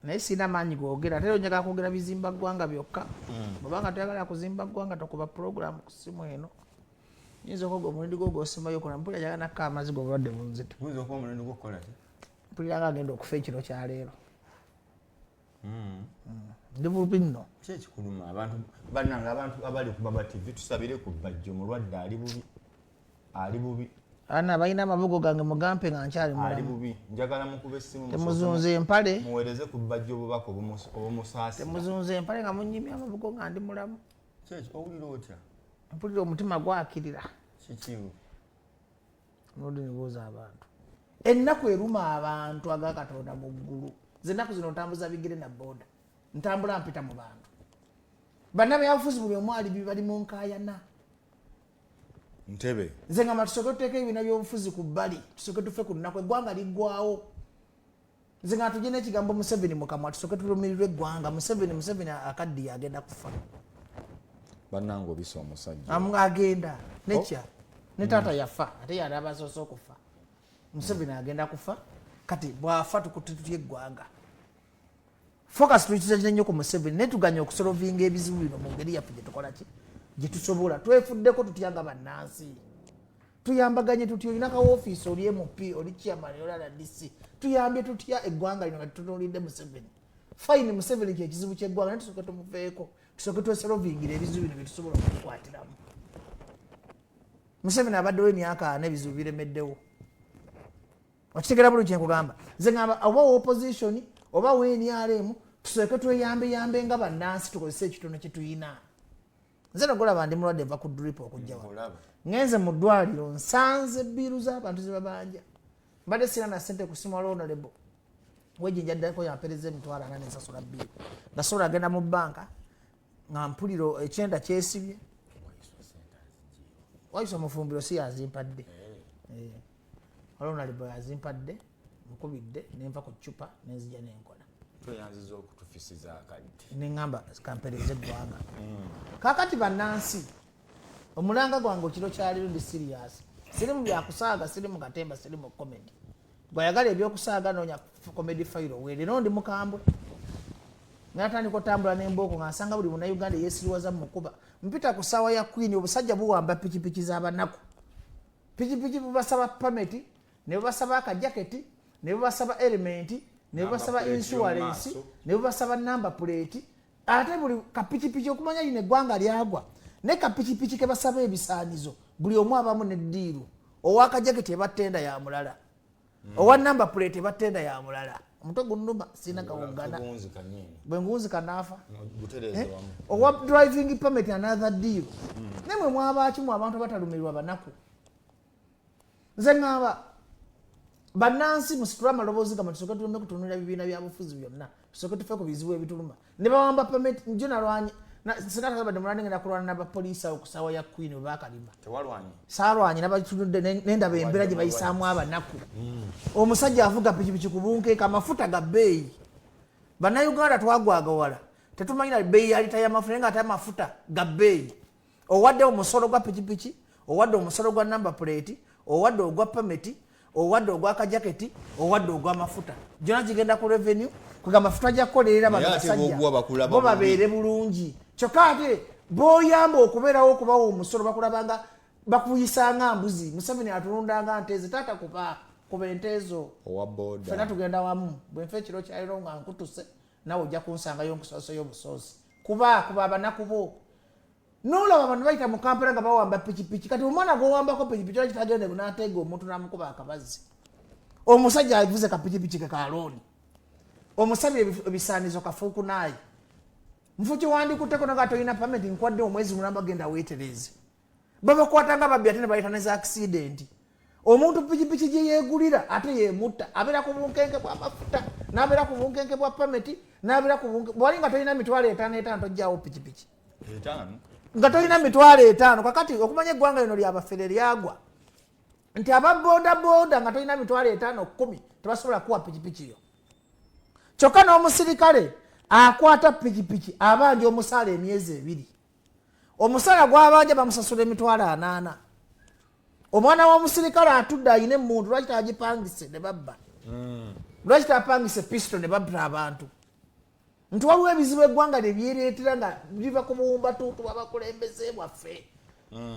Naye sirina maanyi googera, ate njagala kwogera bizimba ggwanga byokka. Bwobanga toyagala kuzimba ggwanga, tokuba puroguramu ku ssimu eno. Nyinza okwoga omulundi gwo gwosembayo okola. Mpulira njagala nakka amazzi g'obulwadde bunzita. Guyinza okuba omulundi gwokukola ki? Mpulira nga agenda okufa ekiro kyaleero. Ndi bubi nno. Ki ekikuluma? Abantu bannange, abantu abali ku Baba TV, tusabire ku Bajjo, mulwadde, ali bubi, ali bubi. Ana balina amabugo gange, mugampe nga nkyali Ali mulamu. bubi. Njagala mukube essimu. Temuzunza empale. Muweereze ku Bajjo obubaka obumusaasira. Temuzunza empale nga munyimya amabugo nga ndi mulamu. Kyeki? Owulira otya? Mpulira omutima gwakirira. Kikiru? Mulundi nibuuza abantu, ennaku eruma abantu aga Katonda mu ggulu. Ze ennaku zino ntambuza bigere na boda, ntambula mpita mu bantu bannabyabufuzi, buli omu ali bali mu nkaayana. Ntebe. Nze ngamba tusooke tuteeke ebibiina by'obufuzi ku bbali, tusooke tufe ku nnaku, eggwanga liggwawo. Nze nga tujje n'ekigambo Museveni mukamwa, tusooke tulumirirwe eggwanga. Museveni, Museveni akaddiye, agenda kufa. Bannange, obisa omusajja. Agenda nekya ne taata yafa, ate yali abasoose okufa. Museveni agenda kufa. Kati bwafa, tukutte tutya eggwanga? Focus tukiza nnyo ku Museveni, naye tuganya okusolvinga ebizibu bino mu ngeri yaffe gyetukola ki gyetusobola. Twefuddeko tutya nga bannansi? Tuyambaganye tutya? Olina kawoofiisi, oli MP, oli chairman, oli RDC, tuyambye tutya eggwanga lino nga tutunuulidde Museveni? Fine, Museveni kyekizibu kyeggwanga, naye tusooke tumuveeko, tusooke twesolvingira ebizibu bino byetusobola okukwatiramu. Museveni abaddewo emyaka 40, ebizibu biremeddewo. Okitegera bulungi kyenkugamba? Nze ngamba oba opposition oba WNRM, tusooke tweyambeyambe nga bannansi, tukozese ekitono kyetuyina. Nze nogolaba ndi mulwadde, nva ku drip okujja wano. Olaba. Ngenze mu ddwaliro, nsanze bill z'abantu zebabanja. Mbadde sina na sente kusimwa honorable wejinja ddako yampereza 40,000 nensasula bill. Nasobola agenda mu banka nga mpulira ekyenda kyesibye. Wayisa omufumbiro si yazimpadde. Eh. Honorable yazimpadde, nkubidde nenva ku cupa nenzija nenkola. Tweyanziza okutufisiza akadde. Neŋŋamba kampereze eggwanga. Kakati bannansi, omulanga gwange okiro kyaliro, ndi serious, siri mu byakusaaga, siri mu katemba, siri mu comedy. Bwayagala ebyokusaaga, noonya comedy file weere. Leero ndi mukambwe, natandika otambula nembooko nga nsanga buli Munauganda eyesiriwaza mukuba. Mpita ku ssaawa ya Queen, obusajja buwamba pikipiki z'abanaku. Pikipiki bubasaba permit, ne bubasaba akajaketi, ne bubasaba helmet, ne bubasaba plate insurance, y'omumaaso. Ne bubasaba number plate. Ate buli kapikipiki, okumanya lino eggwanga lyagwa, ne kapikipiki ke basaba ebisaanizo, buli omu abamu ne deal. Owakajaketi eba tender ya mulala, owa number plate eba tender ya mulala. Omutwe gunnuma, sirina gawogana. Tugunzika nyeeno. Bwe ngunzika naafa. Gutereeze wamu. Owa driving permit, another deal. Nemwe mwabakimu abantu abatalumirwa banaku. Nze ŋŋamba bannansi musitule amaloboozi gamwe, tusooke tuleme kutunulira bibiina bya bufuzi byonna, tusooke tufe ku bizibu ebituluma. Ne bawamba permit njo nalwanye singa mulani ngenda kulwana n'abapoliisi awo ku ssaawa ya Queen we bakalima. Tewalwanye? Saalwanye, nabatunudde nendaba embeera gye bayisaamu abanaku. Omusajja avuga pikipiki ku bunkeeka, amafuta ga bbeeyi. Bannayuganda twagwagawala, tetumanyira bbeeyi ya lita y'amafuta, naye nga ate amafuta ga bbeeyi. Owadde omusolo gwa pikipiki, owadde omusolo gwa number plate, owadde ogwa permit, owadde ogwa kajaketi, owadde ogw'amafuta, gyona gigenda ku revenue. Kwega amafuta ajja kukolerera bano Naye ate basajja bw'oguwa bakulaba bo bubi. Babeere bulungi. Kyokka ate boyamba okubeerawo okubawa omusolo, bakulabanga, bakuyisanga mbuzi. Museveni atulundanga nte ze. Taata, kuba kuba ente ezo. Owa boda. Fena tugenda wamu. Bwenfa ekiro kyaliro nga nkutuse, nawe ojja kunsangayo nkusooseyo obusoosi. Kuba kuba abanaku bo. Nolaba abantu bayita mu Kampala nga bawamba pikipiki. Kati omwana gwowambako pikipiki ola kitagende nateega omuntu namukuba akabazi. Omusajja avuze kapikipiki ke kalooni, omusabye ebisaanizo kafuukunaayi nfu kiwandikutteko naga tolina permit, nkwadde omwezi mulamba, genda weetereeze. Babakwata nga babbi, ate ne bayita neza accident. Omuntu pikipiki gye yeegulira ate yemutta. Abeera ku bunkenke bw'amafuta, n'abeera ku bunkenke bwa permit, n'abeera ku bunke. Bwali nga tolina 5,000 5 tojjawo pikipiki. 5? Nga tolina 50,000. Kakati okumanya eggwanga lino lyabafere lyagwa nti aba boda boda nga tolina 50,000 10 tebasobola kuwa pikipiki yo. Kyokka n'omusirikale akwata pikipiki abanja omusaala emyezi 2. Omusaala gwabanja bamusasula 40,000. Omwana w'omusirikale atudde ayina emundu, lwaki tagipangise ne babba? Lwaki tapangise pistol ne babba abantu? Nti waliwo ebizibu eggwanga lye byereetera nga biva ku buwumbatuutu bw'abakulembeze bwaffe.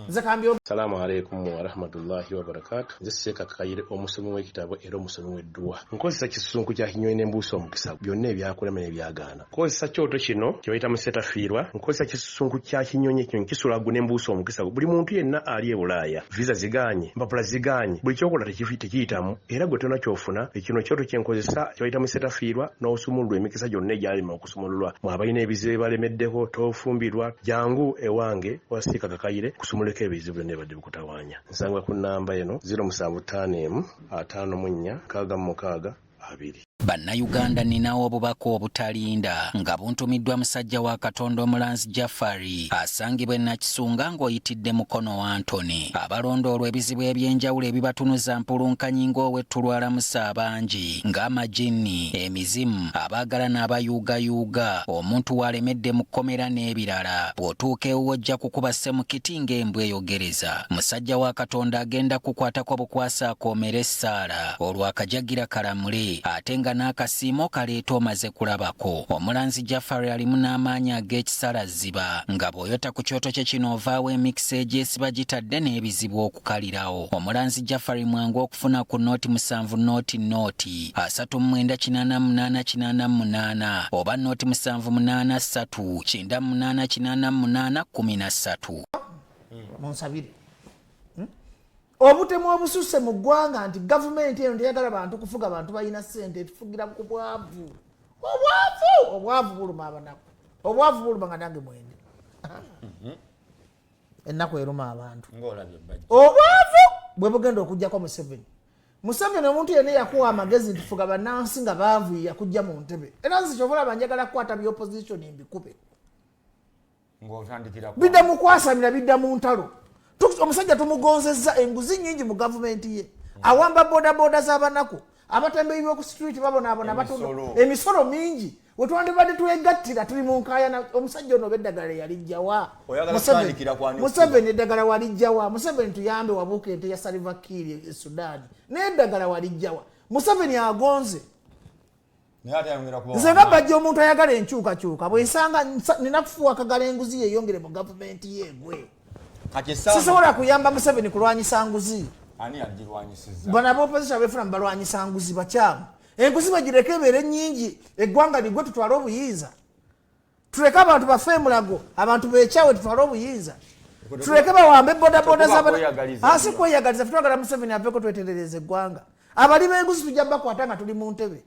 Nze kambyo. Salaamu alaikum warahmatullahi wabarakatu. Nze Seeka Kayire, omusomi w'ekitabo era omusomi w'edduwa. Nkozesa kisusunku kya kinyonyi n'embuusa omukisa byonna ebyakulema n'ebyagaana. Nkozesa kyoto kino kye bayita musetafiirwa. Nkozesa kisusunku kya kinyonyi, ekinyonyi kisula ggu n'embuusa omukisa. Buli muntu yenna ali e Bulaaya, visa zigaanye, empapula zigaanye, buli kyokola tekiyitamu, era gwe tolina ky'ofuna. Kino kyoto kye nkozesa kye bayita musetafiirwa, n'osumululwa emikisa gyonna egyalema okusumululwa. Mwe abalina ebizibu ebibalemeddeko, tofumbirwa, jangu ewange wa Seeka Kakayire kusumuleko ebizibu byonna ebibadde bikutawaanya. Nsangibwa ku nnamba eno 075 54 66 2. Bannayuganda, nninawo obubaka obutalinda nga buntumiddwa musajja wa Katonda Omulanzi Jafari, asangibwa e Nakisunga ng'oyitidde Mukono Antony. Abalondoolwa ebizibu eby'enjawulo ebibatunuza mpulunkanyi ng'ow'ettulwalamusa abangi ng'amajinni, emizimu, abaagala n'abayuugayuuga, omuntu w'alemedde mu kkomera n'ebirala. Bw'otuuka ewuwo ojja kukuba ssemukiti ng'embwa eyogereza. Musajja wa Katonda agenda kukwatako bukwasi akoomere essaala, olwo akajagira kalamule, ate nga n'akasiimo kaleeta omaze kulabako. Omulanzi Jafari alimu n'amaanyi ag'ekisala zziba, nga bw'oyota ku kyoto kye kino ovaawo emikisa egyesiba gitadde n'ebizibu okukalirawo. Omulanzi Jafari mwangu okufuna ku 07 00 39 88 88 oba 0 7 8 3 98 88 13. Munsabire. Obutemu obususse mu ggwanga nti gavumenti eno teyagala bantu kufuga bantu balina ssente, etufugira ku bwavu. Obwavu, obwavu buluma abanaku, obwavu buluma nga nange mwende. Ennaku eruma abantu. Ng'olabye bajja. Obwavu bwe bugenda okugjako Museveni. Museveni omuntu yenna yakuwa amagezi nti fuga bannansi nga baavu, yakujja mu ntebe. Era nze kyova olaba njagala kukwata bya opposition mbikube. Ng'otandikira ku Bidda mu kwasamira, bidda mu ntalo. Omusajja tumugonzezza enguzi nyingi mu gavumenti ye. Awamba bodaboda z'abanaku, abatembeyi b'oku street babonaabona, batunda. Emisolo. Emisolo mingi. Wetwandibadde twegattira tuli mu nkaayana. Omusajja ono oba eddagala yalijjawa? Oyagala kutandikira ku ani? Museveni eddagala walijjawa? Museveni tuyambe, wabuuka ente ya Salva Kiir e Sudan, naye eddagala walijjawa? Museveni agonze. Naye ate ayongera kuba Nze nga bajja omuntu ayagala enkyukakyuka, bwensanga nina kufuuwa akagala enguzi yeyongere mu gavumenti yeegwe. Kati essaawa Sisobola kuyamba Museveni kulwanyisa nguzi. Ani yagirwanyisizza? Bano ab'opposition abefuna mubalwanyisa nguzi bakyamu. Enguzi bagireke ebeere nyingi, eggwanga ligwe, tutwale obuyinza. Tuleke abantu bafe emulago, abantu bekyawe, tutwale obuyinza. Tuleke bawambe bodaboda. Tekuba kweyagaliza. Asi kweyagaliza, twagala Museveni aveko, tweterereza eggwanga. Abali b'enguzi tujja bakwata nga tuli mu ntebe.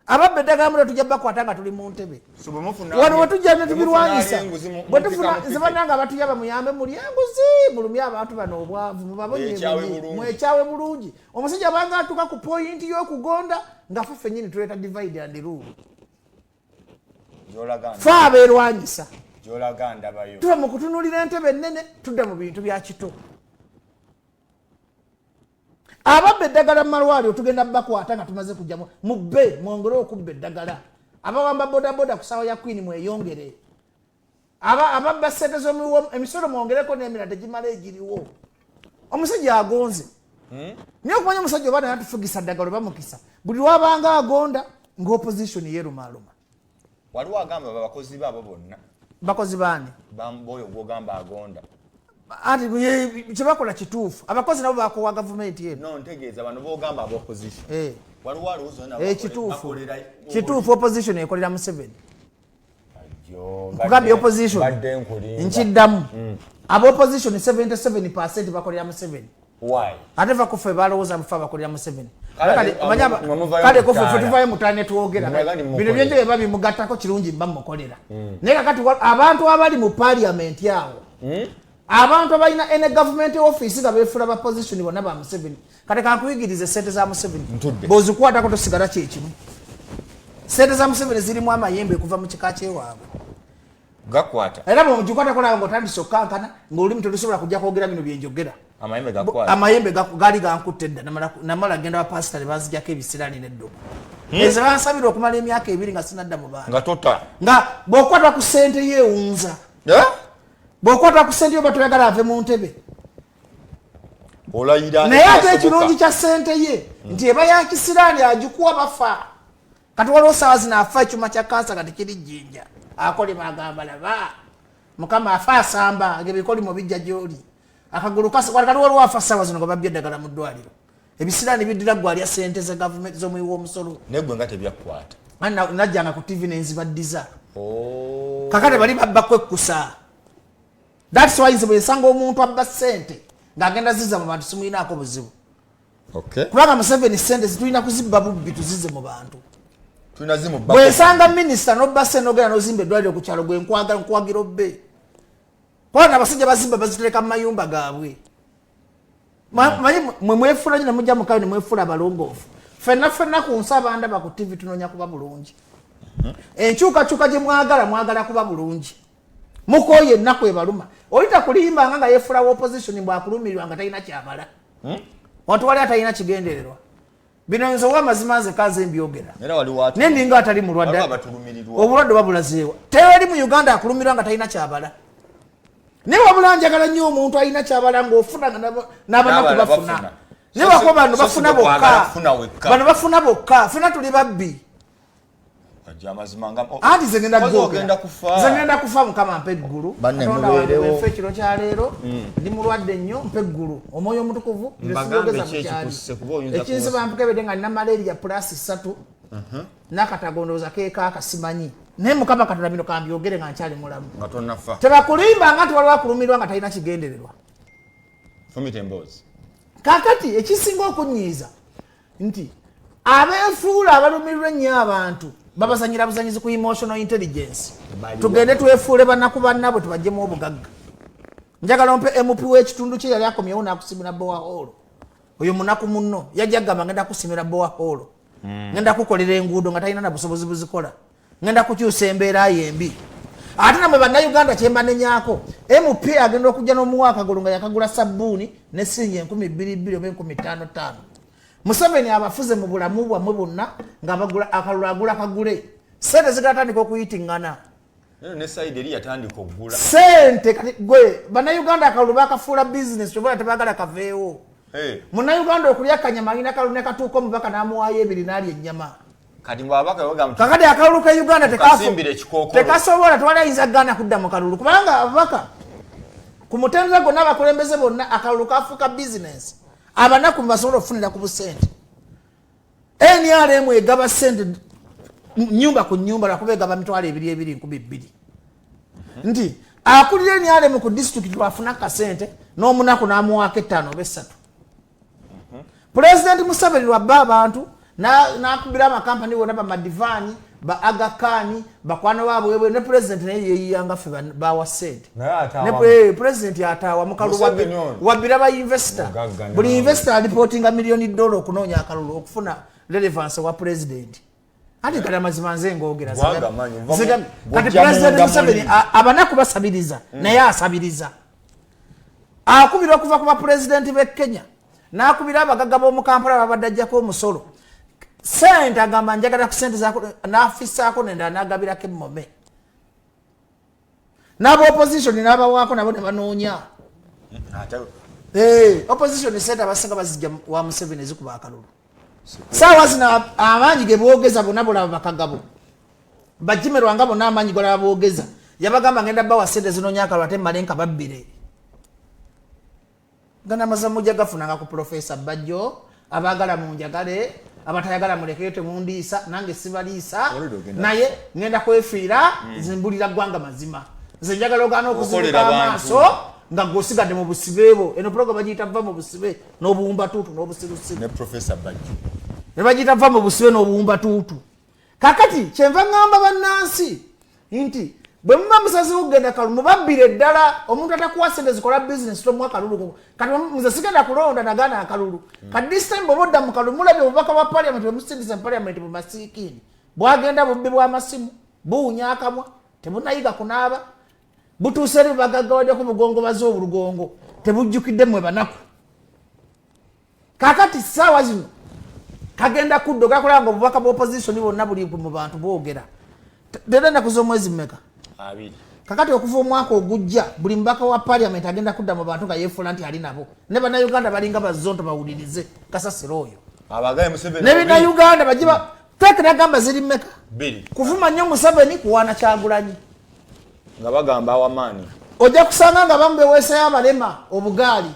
Ababba eddagala muno tujja bakwata nga tuli mu ntebe. So bwe mufuna Wano wetujja ne bwe tubirwanyisa. mufuna enguzi Bwe tufuna mupika nze mupike. bannange abatuyaba, muyambe mulye enguzi, mulumye abantu bano obwavu, Mwekyawe bulungi. Mwekyawe bulungi. Omusajja banga atuuka ku point y'okugonda nga ffe ffennyini tuleeta divide and rule. Gy'olaga Fe abeerwanyisa gy'olaga ndabayo. Tuva mu kutunuulira entebe ennene, tudda mu bintu bya kito. Ababba eddagala mu malwaliro tugenda bakwata nga tumaze kujjamu. Mubbe, mwongere okubba eddagala. Abawamba bodaboda ku saawa ya Queen mweyongere. Ababba sente z'omuwi emisolo mwongereko n'emirala, tegimala egiriwo. Omusajja agonze. Naye okumanya omusajja oba naye atufugisa ddagala oba mukisa, buli lwabanga agonda ng'opposition yeerumaaluma. Waliwo agamba babakozi baabo bonna. Bakozi baani? Boyo gwogamba agonda. Ati kyebakola kituufu, abakozi nabo bakowa gavumenti eno. No, ntegeeza bano bogamba aba opposition. Waliwo alowooza nabo Kituufu. bakolera Kituufu, opposition ekolera Museveni. Yo, Nkugambye opposition. Badde nkulimba. Nkiddamu, aba opposition 77 bakolera Museveni. Why? Ate va kuffe balowooza mufe abakolera Museveni. Kale, Kale, omanyi mwe muvayo kale mu kuffe ffe ttaala. tuvayo mutaala ne twogera. Mwe gandi Bino mukolera. byenjega biba bimugattako kirungi, mba mukolera. Naye kakati abantu abali mu parliament awo, abantu abalina ene government office nga beefula ba position, bonna ba Museveni. Kati kankuyigirize sente za Museveni. Ntudde. Bw'ozikwatako tosigala kyekimu. Sente za Museveni zirimu amayembe okuva mu kika kyewaabwe. Gakwata. Era bwemugikwatako nawe ngaotandise okukankana, ng'olulimi telusobola kujja kwogera bino byenjogera. Amayembe gakwata. Amayembe gaali gankutte edda. Namala genda wa pasita ne banzijako ebisiraani n'eddogo. Ezo bansabira okumala emyaka 2 nga sinadda mu bantu. Nga tota. Nga bw'okwata ku ssente yeewunza. Eh? Bw'okwata ku ssente yo batoyagala ave mu ntebe. Olayira. Naye ate Ekyasoboka. ekirungi kya ssente ye nti eba ya kisiraani, agikuwa bafa. Kati waliwo saawa zino afa ekyuma kya kansa kati kiri Jjinja, akolima agamba laba Mukama afa asamba ng'ebikolimo bijja gy'oli. Akagulu kati waliwo afa saawa zino nga babbye eddagala mu ddwaliro. Ebisiraani biddira gwe alya ssente za gavumenti z'omuwi w'omusolo. Naye gwe nga tebyakukwata. Najjanga ku TV nenzibaddiza. Oh. Kakati bali babba kwekkusa. That's why nze bwe nsanga omuntu abba ssente ng'agenda ziza mu bantu simuyinaako buzibu. Okay. Kubanga Museveni ssente zitulina kuzibba bubbi tuzize mu bantu. Bwe nsanga minisita n'obba ssente n'ogenda n'ozimba eddwaliro ku kyalo gwe nkwagira obbe. Kubanga abasajja bazimba bazitereka mu mayumba gaabwe. Manyi mwe mwefula nyo ne mujja mu kayo ne mwefula abalongoofu. Ffenna ffenna ku nsi abandaba ku TV tunoonya kuba bulungi. Enkyukakyuka gye mwagala, mwagala kuba bulungi. Mukooye ennaku ebaluma. Oli takulimbanga nga yeefula wa opposition mbu akulumirirwa nga talina kyabala. Wantu wali atalina kigendererwa. Bino nze ow'amazima nze kanze mbyogera. Naye ninga atali mulwadde. Obulwadde babulazeewa. Tewali mu Uganda akulumirwa nga talina kyabala. Naye wabula njagala nnyo omuntu alina kyabala ng'ofuna n'abanaku bafuna. Naye wako bano bafuna bokka. Bano bafuna bokka. Ffenna tuli babbi. Anti nze ngenda kufa Mukama mpa eggulu. Katonda wange bwenfa ekiro kya leero ndi mulwadde nnyo mpa eggulu. Omwoyo omutukuvu nze siyogeza mu kyali. Ekinsiba mpekebedde nga nina malaria plus 3 n'akatago ndowooza keekaaka simanyi. Naye Mukama Katonda bino kambyogere nga nkyali mulamu. Tebakulimba nga nti waliwo akulumirwa nga talina kigendererwa. Kaakati ekisinga okunnyiiza nti abeefuula abalumirirwa ennyo abantu babazanyira buzanyizi ku emotional intelligence. Tugende twefuule banaku bannabwe tubaggyemu obugagga. Njagala ompe MP w'ekitundu kye yali akomyewo n'akusimira borehole. Oyo munaku munno yajja agamba ngenda kusimira borehole. Ngenda kukolera enguudo nga talina na busobozi buzikola. Ngenda kukyusa embeera ye embi. Ate namwe bannayuganda kye mbanenyaako, MP agenda okujja n'omuwa akagulu nga yakagula sabbuuni ne siringi enkumi bbiri bbiri oba enkumi ttaano ttaano. Museveni abafuze mu bulamu bwammwe bwonna nga bagula akalulu agula kagule. Ssente zigala tandika okuyitiŋŋana. Ne side eri yatandika okugula. Ssente kati gwe bannayuganda akalulu bakafuula bizinesi kyova tebaagala kaveewo. Munnayuganda okulya akanyama alina kalulu ne katuuka omubaka n'amuwaayo ebiri n'alya ennyama. Kati bw'ababaka bagamba kakati akalulu ka Uganda tekasobola tewali ayinza kugaana kudda mu kalulu kubanga ababaka ku mutendera gwonna abakulembeze bonna akalulu kafuuka bizinesi. Abanaku basobola okufunira ku busente. NRM egaba ssente nyumba ku nyumba lwakuba egaba mitwalo ebiri ebiri nkumi bbiri. Nti akulira NRM ku disitulikiti lwafuna kasente n'omunaku n'amuwaako 5 oba 3. Pulezidenti Museveni lwabba abantu n'akubira amakampani bonna bamadivaani ba Aga Khan bakwano baabwe ne pulezidenti naye yeeyiyanga ffe bawa ssente. Ne pulezidenti ataawa mu kalulu wabbira ba investor. Buli investor alipootinga $1 million okunoonya akalulu okufuna relevance wa pulezidenti. Ati kati amazima nze ngogera. Kati pulezidenti Museveni abanaku basabiriza naye asabiriza. Akubira okuva ku bapulezidenti b'e Kenya n'akubira abagagga b'omu Kampala babadde ajjako omusolo. Ssente agamba njagala ku ssente zaako n'afissaako nendala n'agabirako emmome. N'aba opposition n'abawaako nabo ne banoonya. Opposition ssente abasinga bazijja wa Museveni ezikuba akalulu. Saawa zino amaanyi ge boogeza bonna bolaba bakagabo. Bajimerwa nga bonna amaanyi golaba boogeza. Yabagamba ngenda bawa ssente zinoonya akalulu ate mmale nkababbire. Gana amazamu mujja gafunanga ku Professor Bajjo, abaagala munjagale, abatayagala mulekeyo temundiisa, nange sibaliisa, naye ngenda kwefiira, nze mbulira ggwanga mazima. Nze njagala ogaana okuzibuka amaaso nga gwe osigadde mu busibe bwo. Eno program bagiyita vva mu busibe n'obuwumbatuutu n'obusirusiru. Ne Professor Bajjo. Ne bagiyita vva mu busibe n'obuwumbatuutu. Kakati kyenva ŋŋamba bannansi nti bwe muba musazeewo okugenda kalulu mubabbire ddala. Omuntu atakuwa ssente zikola bizinesi tomuwa kalulu. Kati nze sigenda kulonda nagaana akalulu. Kati this time bw'oba odda mu kalulu mulabye obubaka bwa parliament bwe musindise mu parliament bu masiikiini bwagenda bubbi bw'amasimu buwunya akamwa tebunayiga kunaaba butuuse eri bubagaggawaddeko bugongobaze obulugongo tebujjukidde mmwe banaku. Kakati ssaawa zino kagenda kudda ogakola nga obubaka bwa opposition bwonna buli mu bantu bwogera. Leero ennaku z'omwezi mmeka? 2. Kakati okuva omwaka ogujja buli mubaka wa parliament agenda kudda mu bantu nga yeefuula nti ali nabo. Ne bannayuganda balinga bazzonto bawulirize kasasiro oyo. Abagaye Museveni Ne bannayuganda bajje Teeke nagamba ziri mmeka? Bbiri. Kuvuma nnyo Museveni, kuwaana Kyagulanyi. Nga bagamba awamaani. Ojja kusanga nga bamu beweesayo abalema obugaali,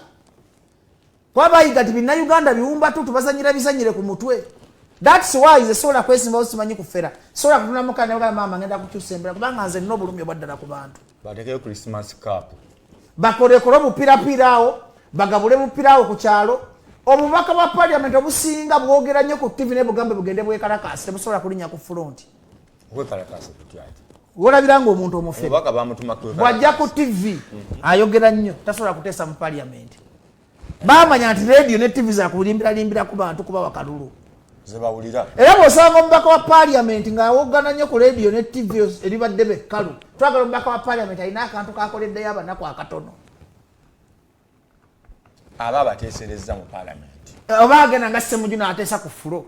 kuba bayiga ti Bannayuganda biwumba tutu, bazanyira bizanyire ku mutwe. That's why nze sobola kwesimbawo, simanyi kufera, sobola kutunamukanaa maama ngenda kukyusa embeera, kubanga nze nina obulumi obwaddala ku bantu. Batekeyo Christmas cap. Bakolekole obupirapiira awo, bagabule bupira awo ku kyalo. Obubaka bwa parliament obusinga bwogera nnyo ku TV, ne bugambe bugende bwekalakasi, tebusobola kulinnya ku front. Okwekalakasa kutya ati? Wolabira nga omuntu omufere Obubaka bamutuma. Bw'ajja ku TV ayogera nnyo, tasobola kuteesa mu parliament. Bamanya nti radio ne TV zakulimbiralimbira ku bantu kubawa kalulu. Zebawulira. Era bw'osanga omubaka wa parliament ng'awoggana nnyo ku radio ne TV eribadde bekkalu, twagala omubaka wa parliament alina akantu kakoleddeyo abanaku akatono. Aba abateeserezza mu palamenti. Oba agenda nga Ssemujju n'ateesa ku floor.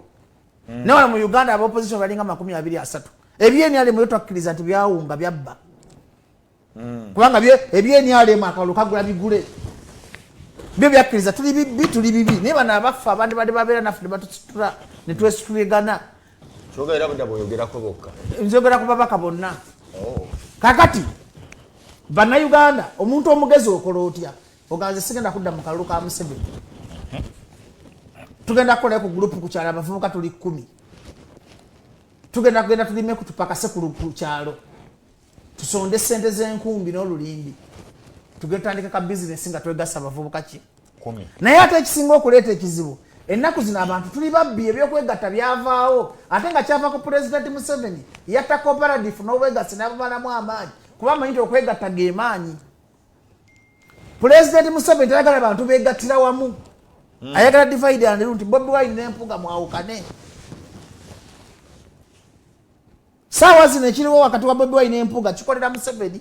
Naye wano mu Uganda aba opposition balinga 23. Ebyenrm yo twakkiriza nti byawunga byabba, kubanga ebyenrm akalulu kagula bigule, byo byakkiriza tuli bibi, tuli bibi. Naye bano abaffe abandi badde babeera naffe ne batusitula ne twesituligana. Kyogerera budda bweoyogerako bokka. Nzogera ku babaka bonna. Oh. Kakati Bannayuganda, omuntu omugezi okola otya? Oganze sigenda kudda mu kalulu ka Museveni, tugenda kukolayo ku group ku kyalo, abavubuka tuli 10, tugenda kugenda tulime tupakase ku kyalo, tusonde sente z'enkumbi n'olulimbi, tugenda tutandika ka bizinesi nga twegasa abavubuka ki? 10. Naye ate ekisinga okuleeta ekizibu ennaku zino, abantu tuli babbi, ebyokwegatta byavaawo, ate nga kyava ku Pulezidenti Museveni. Yatta cooperative n'obwegassi n'abamalamu amaanyi, kuba amanyi nti okwegatta ge maanyi. Pulezidenti Museveni tayagala bantu begattira wamu, ayagala divide and rule, nti Bobi Wine n'Empuga mwawukane. Saawa zino ekiriwo wakati wa Bobi Wine n'Empuga kikolera Museveni,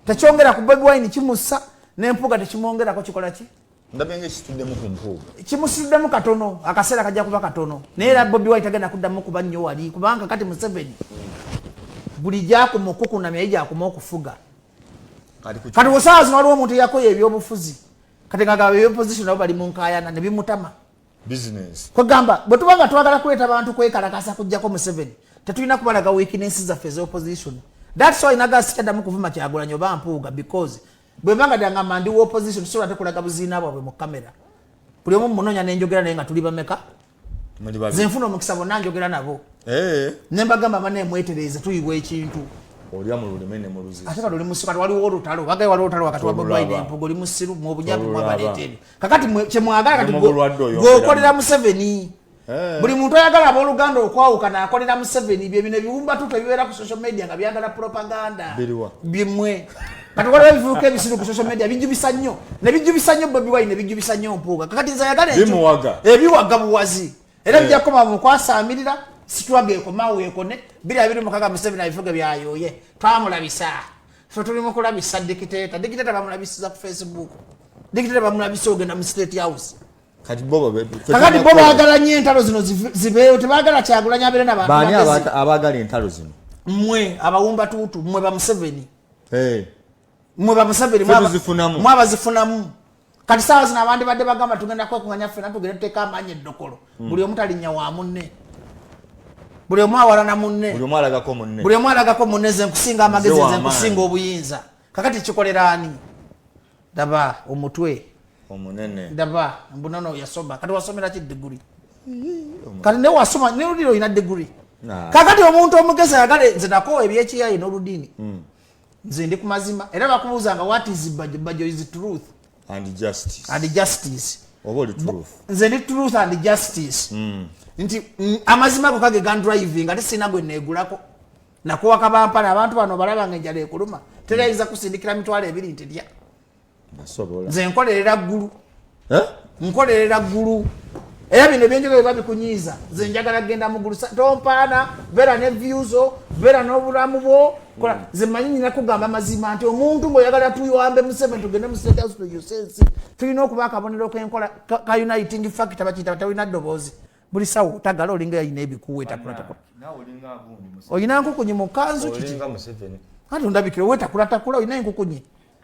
tekyongera ku Bobi Wine, kimussa, n'Empuga tekimwongerako, kikola ki? Ndabye nga ekituddemu ku Mpuuga. Kimusuddemu katono, akaseera kajja kuba katono, naye era Bobi Wine tagenda kuddamu kuba nnyo wali, kubanga kati Museveni buli gyakuma okukunamya ye gyakuma okufuga. Kati ku Kati osaawa zino waliwo omuntu eyakoya ebyobufuzi, kati nga gaba ebyopposition nabo bali mu nkayana ne bimutama. Business. Kwegamba bwe tuba nga twagala kuleeta bantu kwekalakasa kujjako Museveni, tetulina kubalaga weakness zaffe ez'opposition. That's why naga sikyaddamu kuvuma Kyagulanyi oba Mpuuga, because bwe banga ddangamba ndi wa opposition, tusobola tekulaga buziina bwabwe mu kamera. Buli omu munoonya nenjogera naye nga tuli bameka? Muli babiri. Nze nfuna omukisa, bonna njogera nabo. Ne mbagamba, banemwetereze, tuyibwa ekintu. Olya mu lulime ne mu luzizi. Ate kati oli musiru, kati waliwo olutalo, bagaye waliwo olutalo wakati wa Bobi Wine Tolulaba. n'Empuuga. Oli musiru mwobunyabi. Tolulaba. Mwabaleeta ebyo kakati kyemwagala kati Ne mu bulwadde oyongeramu. gweokolera Museveni. Buli muntu ayagala abooluganda okwawukana akolera Museveni. Bye bino ebiwumbatutu ebibeera ku social media nga byagala propaganda. Biriwa? Bimwe kati waliwo ebivubuka ebisiru ku social media, bijubisa nnyo, ne bijubisa nnyo Bobi Wine, ne bijubisa nnyo Mpuuga. Kakati nze ayagala Bimuwaga. Ebiwaga buwazi, era bijja kukoma mu kwasaamirira sitwaga ekomawo ekone 2026. Museveni abifuge byayoye, twamulabisa, fe tuli mu kulabisa dictator. Dictator bamulabisiza ku Facebook, dictator bamulabisa ogenda mu State House. Kati bo Kakati bo baagala nnyo entalo zino zibeewo, tebaagala Kyagulanyi abeere nabantu Baani? bagezi. Abaagala entalo zino? Mmwe abawumba tuutu, mmwe bamuseveni. Mmwe bamuseveni. Ffe tuzifunamu. Mwe abazifunamu. Kati saawa zino abandi badde bagamba tugenda kwekunganya ffena, tugende tuteeka amaanyi eddokolo. Buli omu talinnya wa munne, buli omu awalana munne. Buli omu alagako munne. Buli omu alagako munne, nze nkusinga amagezi, Nze nze w'amaanyi. nkusinga obuyinza. Kakati kikolera ani? Daba omutwe omunene. Ndaba mbunono yasoma, kati wasomera ki diguri? Kati ne wasoma neluliro olina diguri. Nah. Kakati omuntu omugezi ayagale, nze nakoowa ebyekiyayi n'oludiini. Nze ndi ku mazima, era bakubuuza nga what is Bajo? Bajo is truth and justice. And justice. Oba oli truth? Nze ndi truth and justice, nti amazima go kage gandriving, ate sirina gwe neegulako nakuwa kabampala. Abantu bano balaba nga enjala ekuluma, teri ayinza kusindikira 20,000 nti lya. Nasobola. Nze nkolerera ggulu. Eh? Nkolerera ggulu, era bino ebyenjogera biba bikunyiiza, nze njagala kgenda mu ggulu. Tompaana, beera ne views, beera n'obulamu bwo. Kola, nze manyi nyina kugamba mazima nti omuntu ng'oyagala tuyambe Museveni tugende mu State House tuyuse ensi, tulina okuba akabonero k'enkola ka uniting factor, bakiyita tolina ddoboozi buli sawa otagala, olinga yalina ebikuwa etakulatakula. Naawe olinga gundi Museveni. Olina nkukunyi mu kanzu kiki? Olinga Museveni. Anti ondabikire wetakulatakula, olina enkukunyi,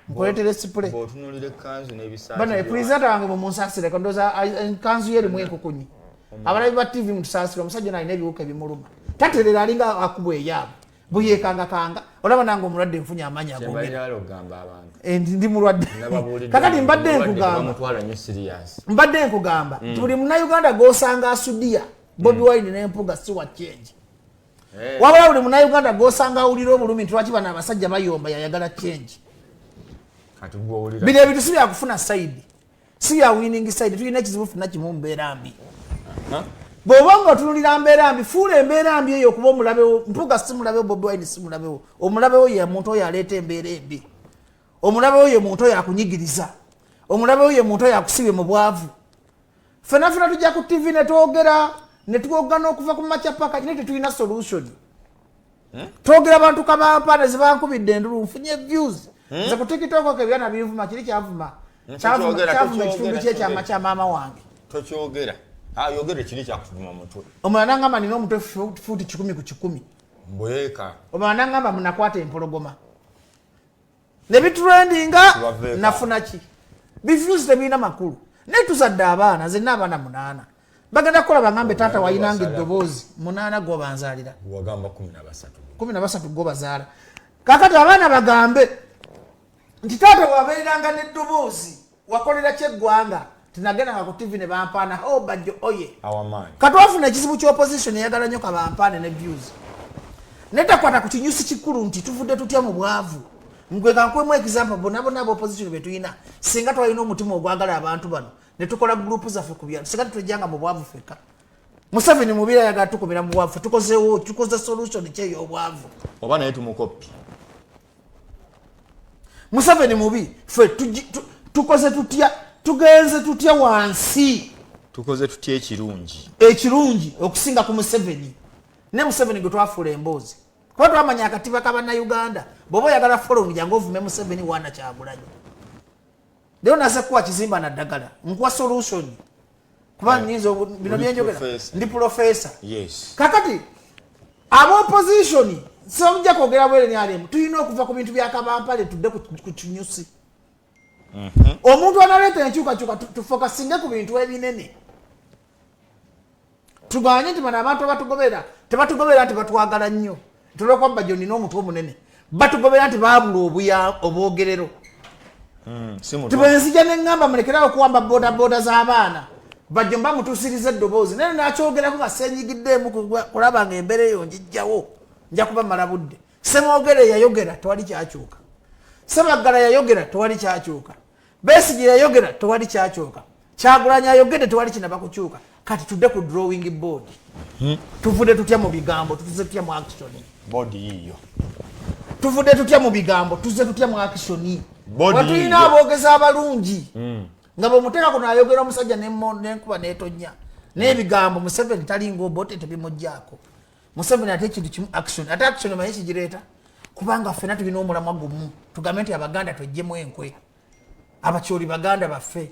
nkuleetera esipule. Bw'otunuulira ekkanzu n'ebisaati Bano pulezidenti wange mumunsasireko, ndowooza enkanzu ye erimu enkukunyi. Abalabi ba TV mutusaasira, omusajja ono alina ebiwuka ebimuluma, taterera, alinga akubwa eyaabwe buyekangakanga. Olaba nange omulwadde nfunye amaanyi agongera. Kyembalala okugamba abantu. Ndi mulwadde. Nababuulidde Kakati mbadde omulwadde nkugamba, tebamutwala nnyo serious. Mbadde nkugamba nti buli Munnayuganda g'osanga asudiya Bobi Wine n'Empuga si wa change. Wabula buli Munnayuganda g'osanga awulira obulumi nti lwaki bano abasajja bayomba, yayagala change. Kati gwe owulira Bino ebintu si byakufuna side, si bya winning side. Tulina ekizibu funa kimu, mbeera mbi. Bw'oba nga otunulira mbeera mbi, fuula embeera mbi eyo okuba omulabewo. Mpuga si mulabewo, Bobi Wine si mulabewo. Omulabewo ye muntu oyo aleeta embeera embi. Omulabewo ye muntu oyo akunyigiriza. Omulabewo ye muntu oyo akusibye mu bwavu. Fena fena tujja ku TV ne twogera, ne twogana okuva ku makya paka, naye tetulina solution. Twogera bantu kabampane zibankubidde endulu, nfunye views. Nze ku TikTok ko ebyana binvuma, kiri kyavuma. Kyavuma Tokyogera, kyavuma tokyogera, ekitundu kyekyama tokyogera. kya maama wange. Tokyogera. Yogera ekiri kyakuvuma mutwe. Omulala nangamba nina omutwe fuuti 100 ku 100. Mbweka. Omulala nangamba munakwata empologoma ne bitrendinga. Tubaveeko. Nafuna ki? Biviews tebirina makulu, naye tuzadde abaana. Nze nina abaana munaana, bagenda kukola bagambe taata walinanga eddoboozi. Munaana gwobanzaalira. Wagamba 13. 13 gwo bazaala. Kakati abaana bagambe nti taata wabeereranga n'eddoboozi, wakolera kyeggwanga, tinagendanga ku TV ne bampaana o Bajjo oye. Awamaanyi. Katwafuna ekizibu ky'opposition eyagala nnyo kabampaane ne views, netakwata ku kinyusi kikulu nti tuvudde tutya mu bwavu. Ngwe kankwemu example, bonna bonna abopposition betulina, singa twalina omutima ogwagala abantu bano ne tukola group zaffe ku byalo, singa tetwejjanga mu bwavu fekka. Museveni mubiri ayagala tukumira mu bwavu. Tukozewo, tukoze solution ki ey'obwavu? Oba naye tumukopi. Museveni mubi, ffe tukoze tutya? Tugenze tutya wansi? Tukoze tutya ekirungi? Ekirungi okusinga ku Museveni, ne Museveni gwe twafuula emboozi, kuba twamanya akatiba kabannayuganda. Bw'oba oyagala following, jangu ovume Museveni, waana Kyagulanyi. Leero naze kuwa kizimba naddagala, nkuwa solution, kuba nyinza bino Oli byenjogera. professor. Ndi professor. Yes. Kakati abopposition sibamujja kwogera bwere nrm, tulina okuva ku bintu bya kabampale, tudde ku kinyusi. Omuntu analeeta enkyukakyuka, tufokasinge ku bintu ebinene. Tuganye nti bano abantu abatugoberera tebatugobera nti batwagala nnyo, nti olwokuba Bajjo nina omutwe omunene. Batugobera nti baabula obuya obwogerero. Si mutwe. Tibwenzija neŋŋamba mulekerawo okuwamba bodaboda z'abaana, Bajjo mba mutuusiriza eddoboozi, naye nakyogerako nga senyigiddeemu kulaba nga embeera eyo njijjawo, nja kuba mala budde. Semwogere yayogera, tewali kyakyuka. Sebaggala yayogera, tewali kyakyuka. Besigye yayogera, tewali kyakyuka. Kyagulanyi ayogedde, tewali kinaba kukyuka. Kati tudde ku drawing board. Tuvudde tutya mu bigambo, tutuze tutya mu action? Board yiiyo. Tuvudde tutya mu bigambo, tuze tutya mu action? Board Watulina yiiyo. aboogezi abalungi nga bwemuteeka kuno ayogera omusajja n'enkuba n'etonnya n'ebigambo. Museveni talinga Obote, tebimugjaako Museveni. Ate ekintu kimu, action. Ate action omanyi kigireeta kubanga ffena tulina omulamwa gumu. Tugambe nti Abaganda twejjemu enkwe, Abakyoli baganda baffe.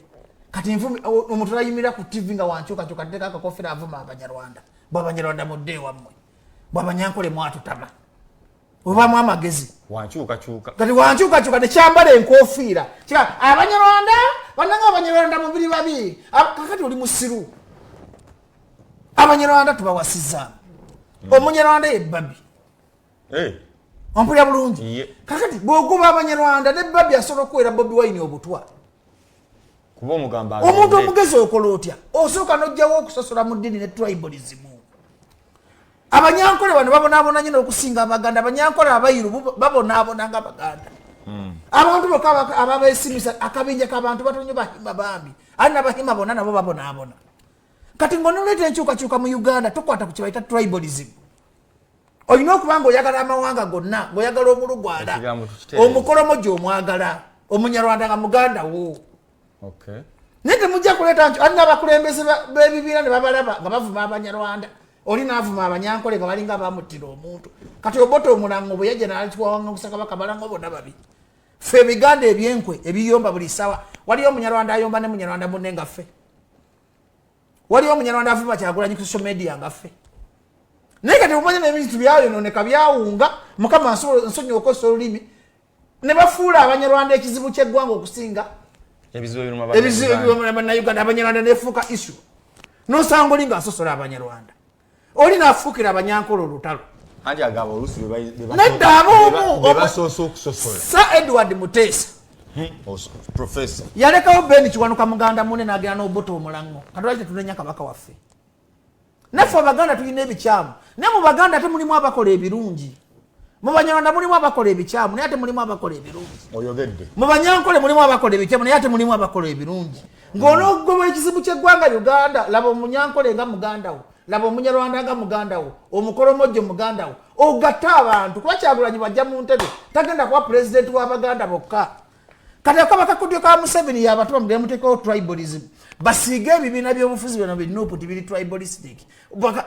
Kati nvumi omuntu nayimirira ku TV nga wankyukakyuka, teeka akakofira, avuma Abanyarwanda, bwe Abanyarwanda mudde ewammwe, bwe Abanyankole mwatutama, obamu amagezi. Wankyukakyuka. Kati wankyukakyuka nekyambala enkofiira kika Abanyarwanda bananga, Abanyarwanda mubiri babi. Kakati oli musiru. Abanyarwanda tubawasizaamu, Omunyarwanda ye babi. Ompulira bulungi? Ye. Kakati bwogoba Abanyarwanda, ne babi asobola okuweera Bobi Wine obutwa. Kuba omugamba Omuntu agende. omugezi okola otya? Osooka n'ojjawo okusosola mu ddiini ne tribalism. Abanyankole bano babonaabona nnyo n'okusinga Abaganda. Abanyankole Abayiru babonaabona nga Abaganda. Abantu bokka ababeesimisa akabinja k'abantu batono nnyo, Bahima bambi, ate n'Abahima bonna nabo babonaabona. Kati ng'onoleeta enkyukakyuka mu Uganda, tokwata ku kye bayita tribalism. Olina okuba nga oyagala amawanga gonna, ng'oyagala Omulugwala, Ekigambo tukitereeze. Omukolomo gy'omwagala, Omunyarwanda nga muganda wo. Okay. Naye temujja kuleeta nti ati n'abakulembeze b'ebibiina ne babalaba nga bavuma Abanyarwanda, oli n'avuma Abanyankole nga balinga bamuttira omuntu. Kati Obote omulango bwe yajja n'alikiwawangusa kabaka, balango bonna babi. Ffe ebiganda ebyenkwe ebiyomba buli ssawa, waliyo Omunyarwanda ayomba ne Munyarwanda munne nga ffe? Waliyo Omunyarwanda avuma Kyagulanyi ku social media nga ffe? Naye kati omanya n'ebintu byayononeka, byawunga. Mukama nsonyiwa okozesa olulimi, ne bafuula Abanyarwanda ekizibu ky'eggwanga okusinga ebizibu ebiruma ebizibu Bannayuganda. ebiruma Bannayuganda. Abanyarwanda nefuuka issue. Nosanga oli ng'asosola Abanyarwanda, oli n'afuukira Abanyankole olutalo. Anti agamba oluusi Nedda, ab'omu- be basoose okusosola. Sir Edward Muteesa Professor. yalekawo Ben Kiwanuka muganda mune n'agenda n'Obote omulango. Katulaki tetunenya kabaka waffe? Naffe Abaganda tulina ebikyamu, naye mu Baganda ate mulimu abakola ebirungi. Mu Banyarwanda mulimu abakola ebikyamu, naye ate mulimu abakola ebirungi. Oyogedde. Mu Banyankole mulimu abakola ebikyamu, naye ate mulimu abakola ebirungi. Ng'onoogobwa ekizibu ky'eggwanga Uganda, laba Omunyankole nga muganda wo, laba Omunyarwanda nga muganda wo, Omukolomojjo muganda wo, ogatte abantu. Kuba Kyagulanyi bwajja mu ntebe tagenda kuba pulezidenti w'Abaganda bokka. Kati akaba kakodyo ka Museveni yabatuma mugende muteekewo tribalism, basiige ebibiina by'obufuzi bino bi NUP tibiri tribalistic.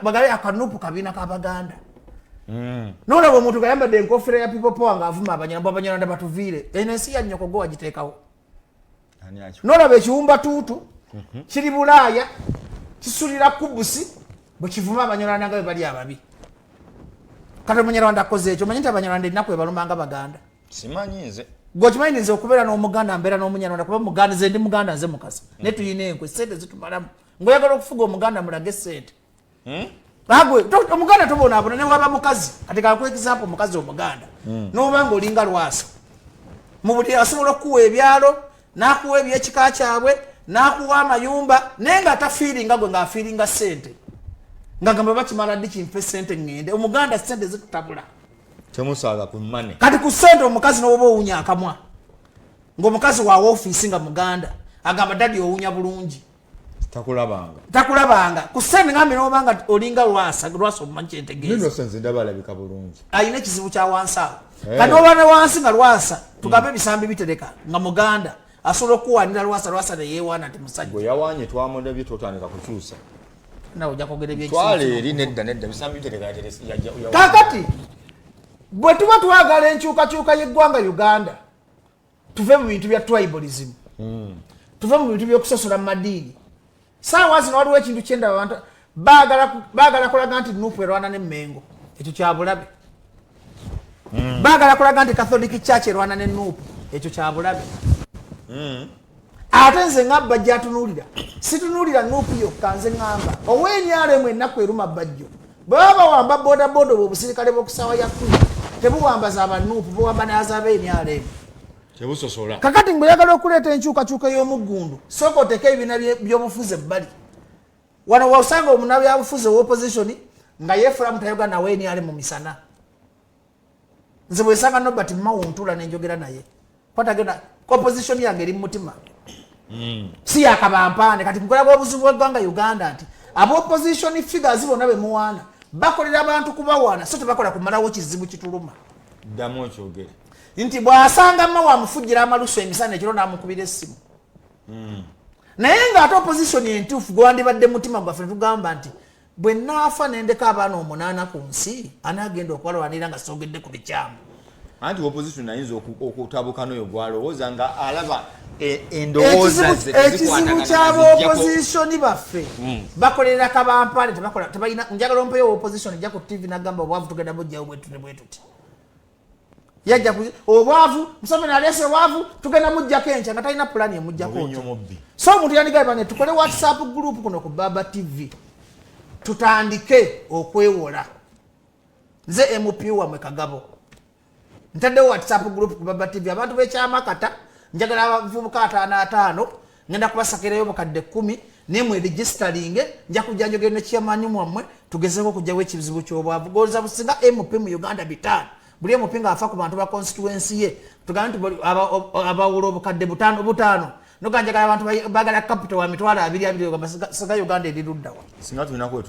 Bagabe aka NUP kabiina k'Abaganda. Nolaba omuntu nga yambadde enkofiira ya People Power ng'avuma Abanyarwanda, Abanyarwanda batuviire. Eno ensi ya nnyoko, gwe wagiteekawo? Ani aki- Nolaba ekiwumba tuutu kiri Bulaaya kisulira kubusi bwe kivuma Abanyarwanda nga bwe bali ababi. Kati Omunyarwanda akoze ekyo, omanyi nti Abanyarwanda ennaku ebalumanga Baganda? Simanyi nze. Gwe okimanyi nze okubeera n'Omuganda, mbeera n'Omunyarwanda, kuba Muganda, nze ndi Muganda, nze Mukasa, naye tulina enkwe, sente zitumalamu. Ngaoyagala okufuga Omuganda, mulage sente. Agwe Omuganda tobonaabona newaba mukazi. Kati kankuwa example, omukazi Omuganda noba nga olinga Lwasa mu buli, asobola okukuwa ebyalo, n'akuwa ebyekika kyabwe, n'akuwa amayumba, naye nga atafiiringa gwe, ng'afiiringa sente, nga gamba bakimala ddi kimpe sente ŋŋende. Omuganda sente zitutabula. Temusaaga ku mane. Kati ku sente omukazi nowoba owunya akamwa, ng'omukazi wa woofiisi nga Muganda, agamba, "Daddy, owunya bulungi." Takulabanga. Takulabanga. Ku sente ngambe noba nga olinga Lwasa. Lwasa omumanyi kyentegeeza? Nino nze ndaba alabika bulungi. Alina ekizibu kya wansi awo. Eh. Kati oba ne wansi nga Lwasa, tugambe ebisambi bitereka, nga Muganda asobola okuwanira Lwasa, Lwasa neyewaana nti musajja. Gwe yawanye twamulabye, totandika kukyusa. Nawe ojja kwogera Twala ebyekisibu. eri. Nedda, nedda, bisambi bitereka. Kakati bwe tuba twagala enkyukakyuka y'eggwanga Uganda, tuve mu bintu bya tribalism, tuve mu bintu by'okusosola mu madiini. Saawa zino waliwo ekintu kyendaba, abantu baagala kulaga nti NUP erwana n'Emmengo. Ekyo kyabulabe. Baagala kulaga nti Catholic Church erwana ne NUP. Ekyo kyabulabe. Ate nze nga Bajja atunuulira, situnuulira NUP yokka. Nze ŋŋamba ow'eNRM ennaku eruma Bajjo. Bwe baba bawamba bodaboda, obwo obusirikale bw'okusaawa ya kumi tebuwamba za ba NUP, buwamba n'az'ab'eNRM. Tebusosola. Kakati ngaoyagala okuleeta enkyukakyuka ey'omuggundu, sooka oteeke ebibiina by'obufuzi ebbali. Wano wasanga omunabyabufuzi ow'opposition nga yeefula mutayoga nawe NRM mu misana. Nze bwesanga Nobert Mao ntula nenjogera naye, kwatagenda opposition yange eri mu mutima, si yakabampaane. Kati nkulaba obuzibu bweggwanga Uganda nti aba opposition figures bonna bemuwaana bakolera abantu kubawaana, so tebakola kumalawo kizibu kituluma. Ddamu okyogere. Nti bw'asanga Mao amufujjira amalusu emisana ekiro n'amukubira essimu, naye ng'ate opposition entuufu gwandibadde mutima gwaffe netugamba nti bwe naafa nendeka abaana 8 ku nsi, anaagenda okubalwanira nga soogedde ku bikyamu? Anti opposition ayinza okutabuka n'oyo gwalowooza nga alaba endowooza ze Ekizibu tezikwatagana ky'abaopposition baffe, bakolera kabampale, tebakola, tebalina. Njagala ompeyo opposition ejja ku TV nagamba obwavu tugenda bujjawo bwetuti ne bwetuti. Yajja ku obwavu, Museveni aleese obwavu, tugenda mujjako enkya, nga talina pulani emujjako Mubi otyo. nnyo mubbi. So omuntu yandigamba ne tukole WhatsApp group kuno ku Baba TV, tutandike okwewola. Nze MP wamwe Kagabo, ntaddewo WhatsApp group ku Baba TV. Abantu bekyamakata, njagala abavubuka 55, ngenda kubasakirayo 10,000, naye mweregisitalinge. Nja kujja njogere nekyamaanyi mwammwe, tugezeko okugjawo ekizibu ky'obwavu. Goza businga MP mu Uganda 500, buli MP ng'afa ku bantu ba constituency ye, tugambe nti abawula 5,000 5,000, noga njagala abantu bagala capital wa 20,000 20, ogamba singa Uganda eri luddawa? Singa tulinaku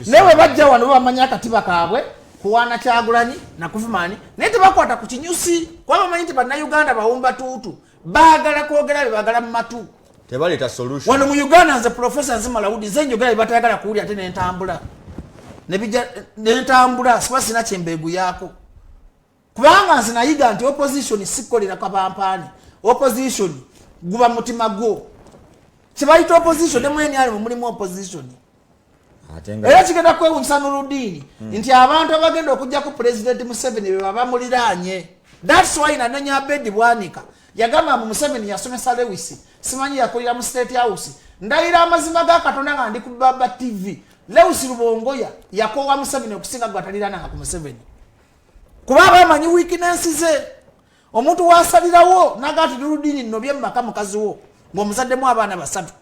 Naye bwe bajja wano bamanya akatiba kaabwe kuwaana Kyagulanyi nakuvumaani, naye tebakwata ku kinyusi, kuba bamanyi nti Bannayuganda bawumba tuutu, baagala kwogera bye baagala mu matu. Tebaleeta solution. Wano mu Uganda nze Profesa Nzimalawudi, nze njogera bye batayagala kuwulira, ate nentambula nebijja nentambula, siba sina kyembeeguyaako, kubanga nze nayiga nti opposition sikolera kabampaani. Opposition guba mutima gwo, kyebayita opposition. Ne mu NRM mulimu opposition. Ate nga Era kigenda kwewunyisa Nuludiini nti abantu abagenda okujjako Pulezidenti Museveni be baba muliraanye. That's why nanenya Abedi Bwanika yagamba mu Museveni yasomesa Lewis, simanyi yakolera mu State House. Ndayira amazima ga Katonda nga ndi ku Baba TV, Lewis Rubongoya yakoowa Museveni okusinga gwe ataliraananga ku Museveni, kuba abamanyi weakness ze. Omuntu wasalirawo naga ti Nurudini nno byemmaka mukazi wo ng'omuzaddemu abaana basatu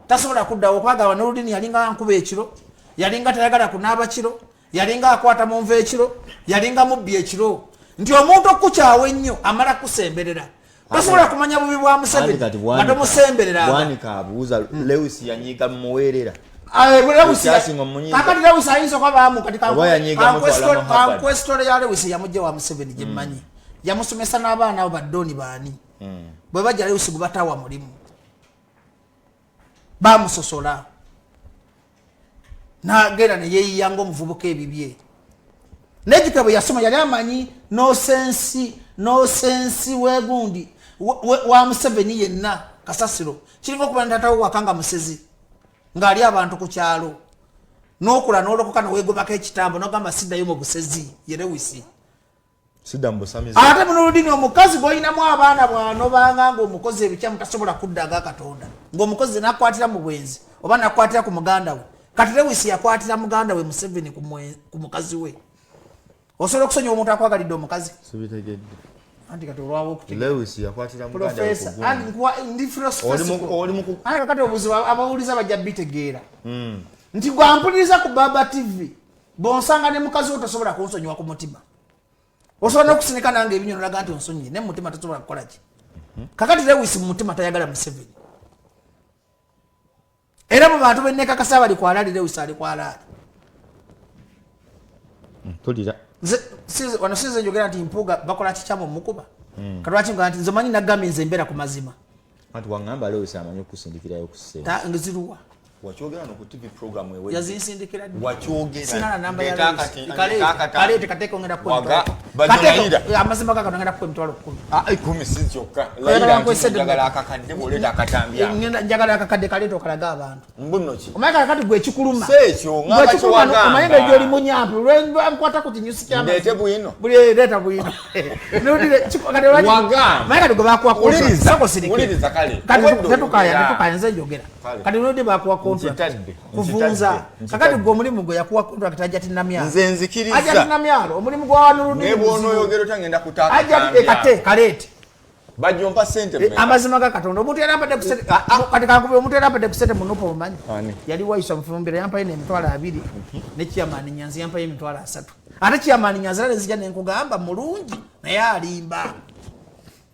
tasobola kuddawo, kubagamba Nurudini yalinga nkuba ekiro, yalinga tayagala kunaaba kiro, yalinga akwata mu nva ekiro, yalinga mubbi ekiro. Nti omuntu okukyawa ennyo amala kusemberera, tosobola kumanya bubi bwa Museveni nga tomusemberera. Bwanika abuuza, Lewis yanyiiga mumuweerera? Kakati Lewis ayinza okubaamu kati kankwesitole ya Lewis yamugje wa Museveni gyemmanyi, yamusomesa n'abaana abo baddoni baani bwe bajja Lewis gwe batawa mulimu bamusosola nagenda neyeyiya nga omuvubuka ebibye. Nejjuka bwe yasoma yali amanyi nosensi wegundi wa Museveni yenna kasasiro. Kiringa okuba nataatawo waka nga musezi ng'ali abantu ku kyalo, n'okula n'olokoka newegobako ekitambo nogamba siddayo mu busezi. Ye Lewisi. Ate munoludini omukazi gwolinamu abaana bwanobanga ngaomukozi ebikyamu tasobola kudda nga Katonda, ngaomukozi nakwatira mu bwenzi oba nakwatira ku muganda we. Kati Lewisi yakwatira muganda we Museveni ku mukazi we. Osobola okusonyiwa omuntu akwagalidde omukazi? Anti kati olwawo okutegeera obuzibu, abawuliza bajja bitegeera nti gwampuliriza ku Baba TV, bonsanga ne mukazi wo tosobola kunsonyiwa ku mutima. Osobola n'okusinika nange ebinyo nolaga nti onsonyiye, naye mumutima tosobola kukola ki. Kakati Lewis mu mutima tayagala Museveni, era mu bantu benekakasa bali kwalaali, Lewis ali kwalaali. Wano sinze njogera nti Mpuuga bakola kikyamu omukuba. Kalwaki nga nti nze manyi nagambye nze mbeera ku mazima. Anti waŋŋamba Lewis amanyi okusindikirayo ku ssente. Nziruwa? Wakyogera no ku TV program ewe. Yazinsindikira ddi? Wakyogera. Sinala namba ya Lewis. Kaleete kateeka ongenda kuwa. Amazima gagano ngenda kuwa 10,000. Ah, 10 si kyokka. Layira nti njagala akakadde bw'oleeta akatambi ako. Njagala akakadde, kaleete okalaga abantu. Mbuno ki? Omanyi kakati gwe ekikuluma. Si ekyo, ngamba kyewagamba. Omanyi nga gy'oli munyampi, lwenkwata ku kinyusi kya Ndeete bwino. Buli leeta bwino. Wagamba. Omanyi kati gwe bakuwa contract. Wuliriza kale. Kati tetukaya nze njogera. Kati nodi bakuwa contract kuvunza. Kakati gwe omulimu gwe yakuwa contract ajja tinamyalo. Nze nzikiriza. Ajja tinamyalo omulimu gwa wanuludi. Ne bw'onooyogera otya ngenda kutaaka. Ajja kate kaleete. Bajjompa ssente mmeka? Amazima ga Katonda omuntu yali ampadde ku ssente, kati kankubire, omuntu yali ampadde ku ssente mu NUP omumanyi? Yali Waiswa Mufumbiro, yampayo 20,000, ne Chairman Nyanzi yampayo 30,000. Ate Chairman Nyanzi era nenzija nenkugamba mulungi naye alimba.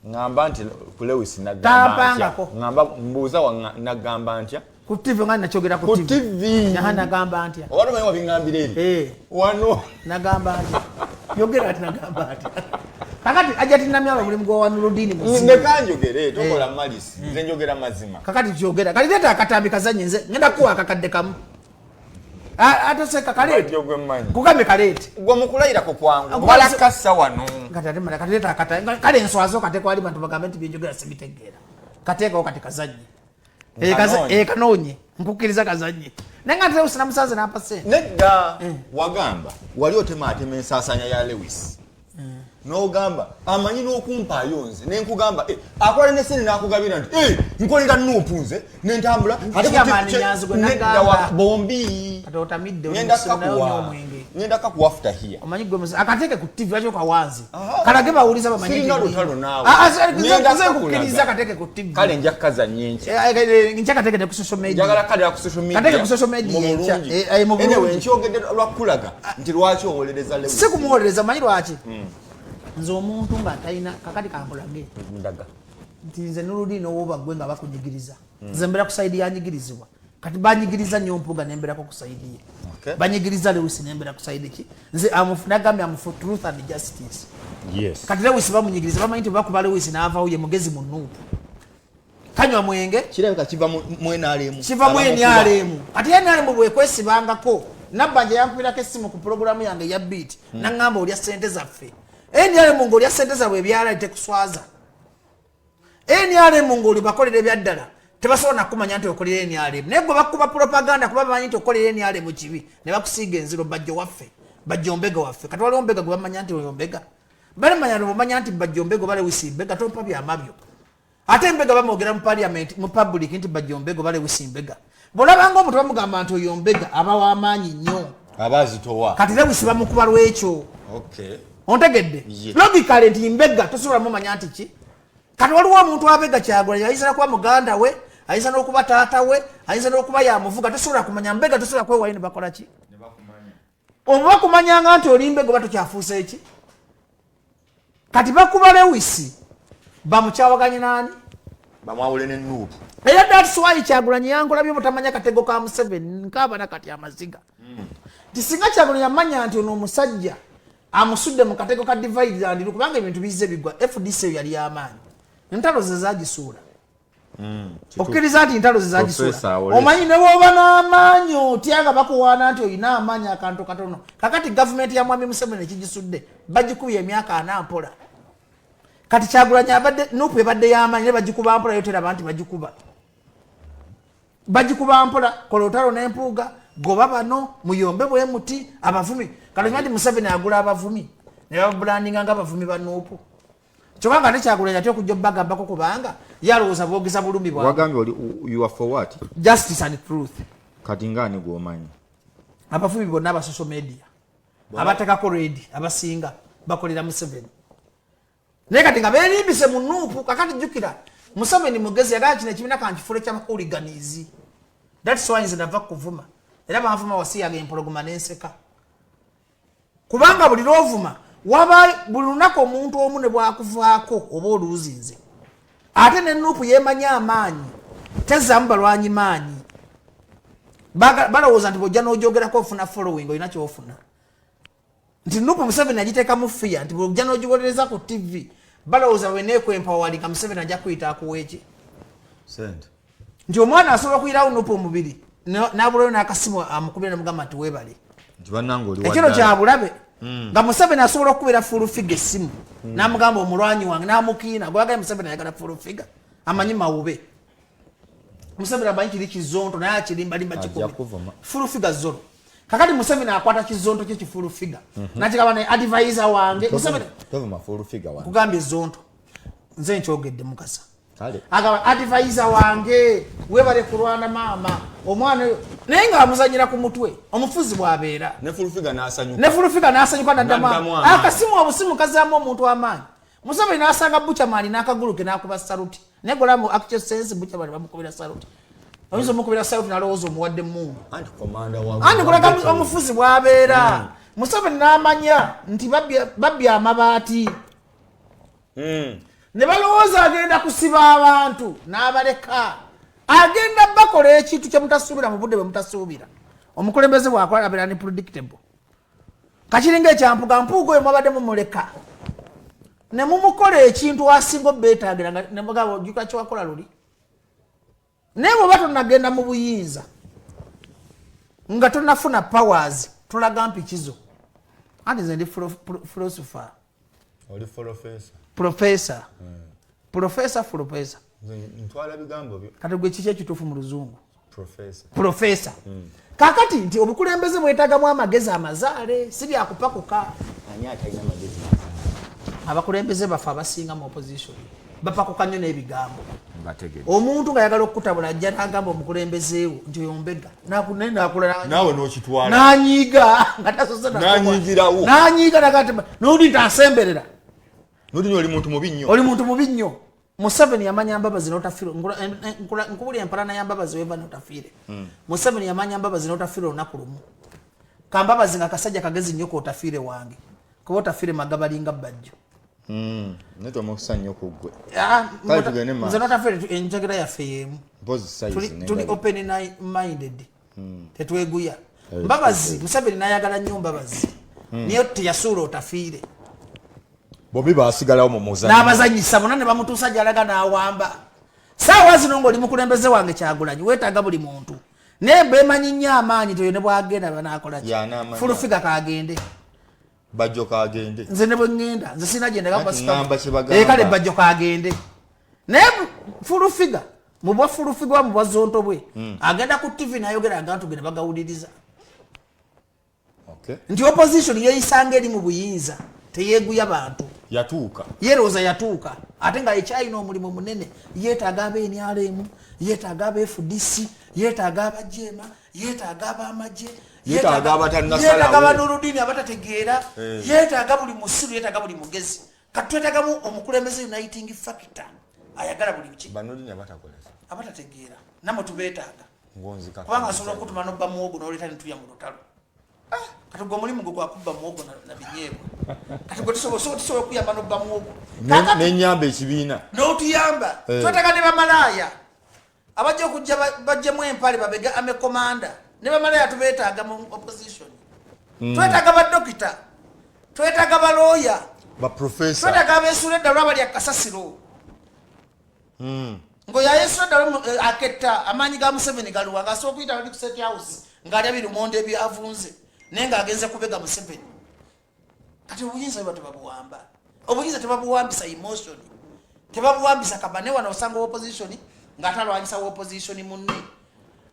Ngamba nti ku Lewis nagamba ntya? Tampangako. Ngamba mbuuza wa nagamba ntya? Ku TV nga nakyogera ku Ku TV. TV. Aha, nagamba ntya? Oba tomanyi wabiŋŋambira eri? Wano. Nagamba ntya? Yogera ati nagamba ntya? Kakati ajja tinamyalo omulimu gwa Wanuludini muzibu. Ndeka njogere, tokola malisi. Nze njogera mazima. Kakati kyogera. Kati leeta akatambi kazanye nze ngenda kuwa akakadde kamu. Ate seka kaleete. Bajjo gwe mmanyi. Kugambe kaleete. Gwe mukulayirako kwangu. Gwe Mala kassa wano. Kati ate mala kati leeta akatambi. Kale enswazo kate kwali bantu bagambe nti byenjogera sibitegeera. Kateekawo kati kazanye. Kanoonye. Kanoonye. Nkukkiriza kazanye. Naye nga Lewis namusanze n'ampa ssente. Nedda. Wagamba wali otemaatema ensaasaanya ya Lewis. N'ogamba amanyi n'okumpaayo nze ne nkugamba, akola ne ssente n'akugabira nti, nkolera NUP nze ne ntambula. Ate Chairman Nyanzi gwe nedda nagamba. wa bombi. Kati otamidde, Ngenda oli musiru, naye kakuwa. onywa omwenge. Ngenda kakuwa after here. Omanyi gwe musi, akateeke ku TV lwaki okawanze? Aha. Kalage bawuliza bamanye Sirina nti lutalo naawe. Ngenda nze kakulaga. nkukkiriza kateeke ku TV. Kale nja kukazannya enkya. Nkya kateeke ne ku social media. Njagala kalira ku social media. Kateeke ku social media Mu enkya. bulungi. Mu Anyway, bulungi. nkyogedde lwa kukulaga nti lwaki owolereza Lewis. Si kumuwolereza, omanyi lwaki? Nze omuntu nga talina kakati kankulage. Ndaga. Nti nze Nurudini owoba gwe nga bakunyigiriza. Nze mbeera ku sayidi yanyigirizibwa. Kati banyigiriza nnyo Mpuuga ne mbeerako ku sayidi ye. Banyigiriza Lewis ne mbeera ku sayidi ki? Nze nagambye am for truth and justice. Kati Lewis bamunyigiriza, bamanyi nti bakuba Lewis n'avaawo ye mugezi mu NUP. Kanywa mwenge. Kirabika kiva mu NRM. Kiva mu Abamukuba. NRM. Kati NRM bwekwesibangako, Nabbanja yankubirako essimu ku pulogulaamu yange eya beat, n'aŋŋamba olya ssente zaffe. NRM ng'olya ssente zaabwe ebyala tekuswaza. NRM ng'oli bakolera ebyaddala, tebasobola nakumanya nti okolera NRM. Naye gwe bakuba propaganda kuba bamanyi nti okolera NRM kibi, ne bakusiiga enziro bajjo waffe, bajjo mbega waffe. Kati waliwo mbega gwe bamanya nti oyo mbega. Balimanya nobumanya nti Bajjo mbega oba Lewis mbega, tompa byamabyo. Ate mbega bamwogera mu parliament, mu public, nti Bajjo mbega oba Lewis mbega. Bwolabanga omuntu bamugamba nti oyo mbega, aba w'amaanyi nnyo. Aba azitowa. Kati Lewis bamukuba lwekyo. Ontegedde? Yeah. Logically nti mbega tosobola mumanya nti ki. Kati waliwo omuntu abega Kyagulanyi, ayinza nakuba muganda we, ayinza n'okuba taata we, ayinza n'okuba yamuvuga. Tosobola kumanya mbega, tosobola kwewayo ne bakola ki. Oba bakumanyanga nti oli mbega oba tokyafuuse eki. Kati bakuba Lewis bamukyawaganye nani? Bamwawule ne NUP. Era that's why Kyagulanyi yankola byobutamanya katego ka Museveni. Nkaabana kati amaziga nti singa Kyagulanyi yamanya nti ono omusajja amusudde mu katego ka divide and rule, kubanga ebintu bizze bigwa. FDC eyo yali y'amaanyi, entalo ze zagisuula. Okkiriza nti entalo ze Professor zagisuula? Awolesi. Omanyi ne bwoba n'amaanyi otya nga bakuwaana nti olina amaanyi akantu katono. Kakati gavumenti ya mwami Museveni ekigisudde bagikubye emyaka 40 mpola. Kati Kyagulanyi abadde NUP ebadde y'amaanyi, naye bagikuba mpola. Yo teraba nti bagikuba, bagikuba mpola. Kola olutalo n'empuuga, goba bano, muyombe bwe muti abavumi. Kati okimanyi nti Museveni agula abavumi ne babulandinga nga abavumi ba NUP, kyokka nga tekyagulanyi ate okujja obbagambako, kubanga yalowooza boogeza bulumi bwabwe. Wagambye oli you are for what? Justice and truth. Kati ngaani gwomanyi? Abavumi bonna aba social media abatekako redi abasinga bakolera Museveni, naye kati nga berimbise mu NUP. Kakati jjukira Museveni mugezi, yagala kino ekibiina kankifuule ky'abahooligans. That's why nze nava kuvuma, era banvuma wasiyaga empologoma n'enseka, kubanga buli lwovuma waba buli lunaku omuntu omu ne bwakuvaako oba oluuzinze. Ate ne NUP yeemanyi amaanyi, tezaamu balwanyi maanyi. Balowooza nti bwojja n'ojogerako ofuna following, olina kyofuna. Nti NUP Museveni agiteekamu fear, nti bwojja n'ogiwolereza ku TV balowooza bweneekwempawalika Museveni ajja kuyita akuwa eki. Sente. Nti omwana asobola okuyirawo NUP omubiri n'abulayo n'akasimu amukubira namugamba nti weebale. Nti bannange oli Ekiro waddala. kyabulabe nga Museveni asobola okukubira Full Figure essimu n'amugamba omulwanyi wange n'amukiina. Gwagala Museveni ayagala Full Figure, amanyi mawube. Museveni amanyi kiri kizonto naye akirimbalimba. Ajja Kikumi. kuvuma. Full Figure zolo. Kakati Museveni akwata kizonto kye ki Full Figure nakigamba ne advisor wange Museveni. Tovuma Full Figure wano. Kugambye zonto, nze nkyogedde mukasa. Kale. Agamba advisor wange webale kulwana maama omwana oyo, naye ng'amuzanyira ku mutwe. Omufuzi bw'abeera Ne Full Figure n'asanyuka. Ne Full Figure n'asanyuka naddamu. N'addamu amaanyi. Akasimu obusimu kazaamu omuntu amaanyi. Museveni n'asanga Buchaman n'akagulu ke n'akuba saluti, naye golamu actual sense Buchaman bamukubira saluti, oyinza omukubira saluti n'alowooza omuwadde mungu. Anti komanda wa Andi kulaga omufuzi bw'abeera. Museveni n'amanya nti babbye amabaati ne balowooza agenda kusiba abantu n'abaleka, agenda bakola ekintu kyemutasuubira mu budde bwe mutasuubira. Omukulembeze bwakola abeera ni predictable. Kakiringa ekyampuga mpuuga oyo, mwabadde mumuleka ne mumukola ekintu asinga obeetaagira nga nemugamba ojjuka kyewakola luli. Naye bw'oba tonagenda mu buyinza nga tonafuna powers, tolaga mpikizo. Anti nze ndi philosopher. Oli professor. Professor, professor, professor. Nze ntwala bigambo byo. Kati gwe kiki ekituufu mu luzungu? Professor. Professor. Kakati nti obukulembeze bwetagamu amagezi amazaale, si byakupakuka. Ani atalina magezi? Abakulembeze baffe abasinga mu opposition bapakuka nnyo n'ebigambo. Mbategedde. Omuntu ng'ayagala okukutabula ajja n'agamba omukulembeze wo nti oyo mbega. Naye nakula. Naawe n'okitwala. N'anyiiga nga tasose. N'anyiigirawo. N'anyiiga nagati nodi nti asemberera. Nodini oli muntu mubi nnyo. Oli muntu mubi nnyo. Museveni yamanya Mbabazi notafiire. Nkubulya empalana ya Mbabazi weva notafiire. Museveni yamanya Mbabazi notafiire olunaku lumu. Kambabazi nga kasajja kagezi nnyo kotafiire wange, kuba otafiire magabalinga Bajjo. Naye tomukusa nnyo ku ggwe. Ah, Kale tugende mu nze maaso. notafiire enjogera yaffe y'emu. Mpozi size Tuli open minded, tetweguya. Mbabazi Museveni nayagala nnyo Mbabazi, niyo teyasuula otafiire. Bombi basigalawo mu muzannyo. N'abazanyisa bonna ne bamutuusa gyalaga n'awamba. Saawa zino ng'oli mukulembeze wange Kyagulanyi, weetaaga buli muntu, naye bemanyi nnyo amaanyi teyo ne bwagenda banakola ki? Y'anaamanya. Full Figure kagende. Bajjo kagende. Nze ne bwe ŋŋenda nze sirina gye. Anti ŋŋamba kye bagamba. Kale Bajjo kagende, naye Full Figure mubwa Full Figure mubwa zonto bwe agenda ku TV nayogera agantu ge ne bagawuliriza. Nti opposition yeyisanga eri mu buyinza, teyeeguya bantu. Yatuuka. Yerowooza yatuuka, ate nga ekyalina omulimu munene. Yeetaaga aba NRM, yeetaaga aba FDC, yeetaaga abajeema, yeetaaga abamagye, Yeetaaga abatannasalawo. yeetaaga banuludini abatategeera, Eh. yeetaaga buli musiru, yeetaaga buli mugezi. Kati twetaagamu omukulembeze uniting factor ayagala buli ki. Banuludini abatakola Abatategeera namwe tubeetaaga. Ngonzika. Kubanga asobola okutuma nobba muwogo noleeta netuya mu lutalo. Kati gwe omulimu gwe gwakubba muwogo na binyeebwa. Kati gwe tusobola okuyamba nobba muwogo. Kaakati Nenyamba ekibiina. N'otuyamba. Eh. Twetaaga ne bamalaaya abajja okujja bajjemu empale babega ame komanda. Ne bamalaaya tubeetaaga mu opposition. Twetaaga badokita, twetaaga balooya, Baprofesa. twetaaga abeesuula eddalu abalya kasasiro. Ng'oyo ayeesula eddalu aketta amaanyi ga Museveni galuwa, ng'asobola okuyita bali ku State House ng'alya birumonde ebyavunze, naye ng'agenze kubega Museveni. Kati obuyinza bwe tebabuwamba, obuyinza tebabuwambisa emotion, tebabuwambisa kaba. Ne wano osanga opposition ng'atalwanyisa opposition munne,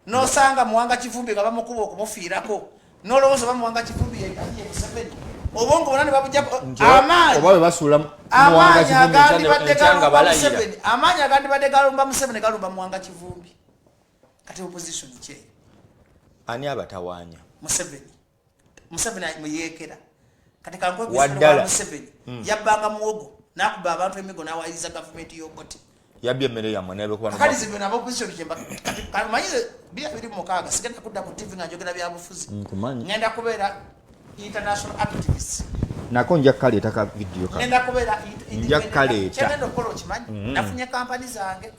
nosanga Muwanga Kivumbi nga bamukuba okumufiirako, nolowooza oba Muwanga Kivumbi ye Museveni. Obwongo bwonna ne babujjako amaanyi. Oba bwe basuula Muwanga Amaanyi Kivumbi agandibadde enkya nga galumba balayira. Museveni, amaanyi agandibadde galumba Museveni galumba Muwanga Kivumbi. Kati opposition kyeyo. Ani abatawaanya? Museveni. Museveni muyeekera. Kati kankwekwa Waddala. Museveni yabbanga muwogo n'akuba abantu emigo n'awayiriza gavumenti y'Obote. Yabbye emmere yammwe nebekuba. Kakati ze byonna opposition kyemba kati kamanyize 2026 sigenda kudda ku TV nga njogera byabufuzi. Nkumanyi. Ngenda kubeera international activist. Nako nja kukaleeta ka vidiyo ka. Ngenda kubeera Nja kukaleeta. Kyengenda okukola okimanyi? Nafunye kampani zange,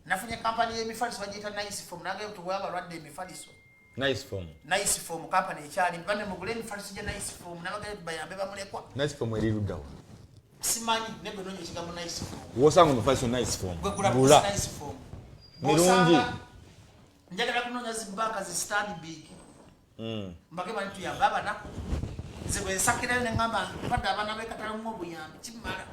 nafunye kampani y'emifaliso bagiyita Nice Form, nange tuwe abalwadde emifaliso. Nice Form. Nice Form kampani ekyali bane, mugule emifaliso gya Nice Form nabagale bayambe bamulekwa. Nice Form eri luddawa? Simanyi, negwe noonya ekigambo Nice Form. Wosanga omufaliso Nice Form, Gwe gula. gula. Nice Form. Mirungi. Bw'osanga- njagala kunoonya zibanka zi Stanbic, mbage bani tuyambe abanaku. Nze bwe nsakirayo ne ŋŋamba mpadde abaana b'ekatale mu obuyambi, kimala.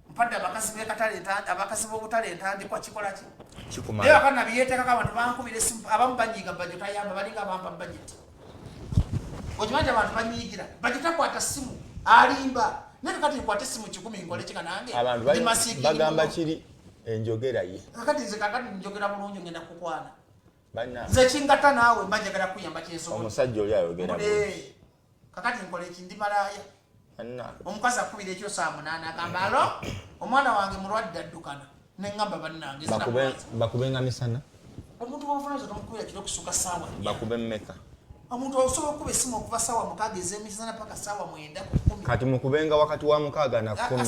Mpadde abakazi b'ekatale abakazi b'obutale entandikwa, kikola ki? Naye Kikumala. wakati nabiyetekako abantu bankubira esimu, abamu banyiiga, Bajjo tayamba, balinga abampa budget. Okimanyi nti abantu banyiigira Bajjo takwata simu, alimba? Naye kakati nkwata esimu 1,000 nkole kika nange? Abantu Ndi masiikiri bagamba muno. kiri enjogera ye. Kakati nze kakati njogera bulungi, ngenda kukwana. Banna. Nze kingatta naawe mba njagala kuyamba kyensobola. Omusajja oli ayogera bulungi. Kakati nkola eki? Ndi malaaya. Banna. Omukazi akubira ekiro saa 8 agamba, "Alo, omwana wange mulwadde addukana." Neŋŋamba, "Bannange, Bakubenga misana. Omuntu bwomufunaiza tomukubira kiro okusuka saawa 4." Bakube mmeka? Omuntu osobola okukuba esimu okuva saawa 6 ez'emisana paka saawa 9 ku 10. Kati mukubenga wakati wa 6 na 10.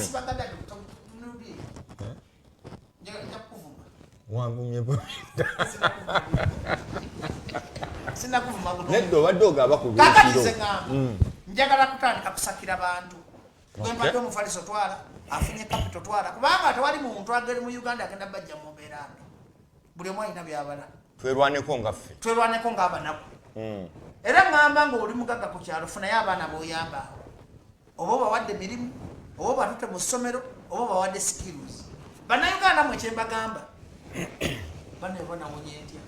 Nja kukuvuma. Wanvumye. Sinakuvuma bulungi. Nedda, obadde ogaba ku Kakati nze lwekiro. ŋŋamba njagala kutandika kusakira bantu. Gwempadde omufaliso twala, afunye capital twala, kubanga tewali muntu ageri mu Uganda agenda bajja mu mbeera mbi. Buli omu alina byabala. Twerwaneko nga ffe. Twerwaneko ng'abanaku. Era ŋŋamba ng'oli mugagga ku kyalo, funayo abaana b'oyamba awo, oba obawadde mirimu, oba obatute mu ssomero, oba obawadde skills. Bannayuganda mwe kyembagamba, banaye banawonye ntya?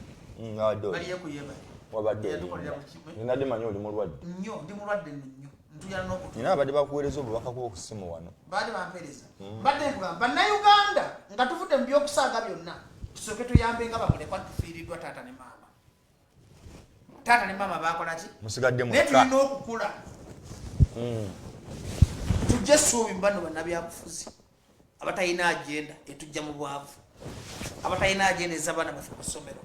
Abadde oli. Baliyo kuyebale. Wabadde Yatukolera olimba. buli kimu. Nadde manyi oli mulwadde. Nnyo, ndi mulwadde nno nnyo, ntuyana n'okutu. Nina abadde bakuweereza obubaka bwo ku ssimu wano. Baali bampeereza. Badde nkugamba bannayuganda nga tuvudde mu byokusaaga byonna, tusooke tuyambe nga bamulekwa. Tufiiriddwa taata ne maama. Taata ne maama bakola ki? Musigadde Naye mwekka. tulina okukula, tujje essuubi mu bano bannabyabufuzi abatalina agenda etujja mu bwavu, abatalina agenda ez'abaana baffe ku ssomero.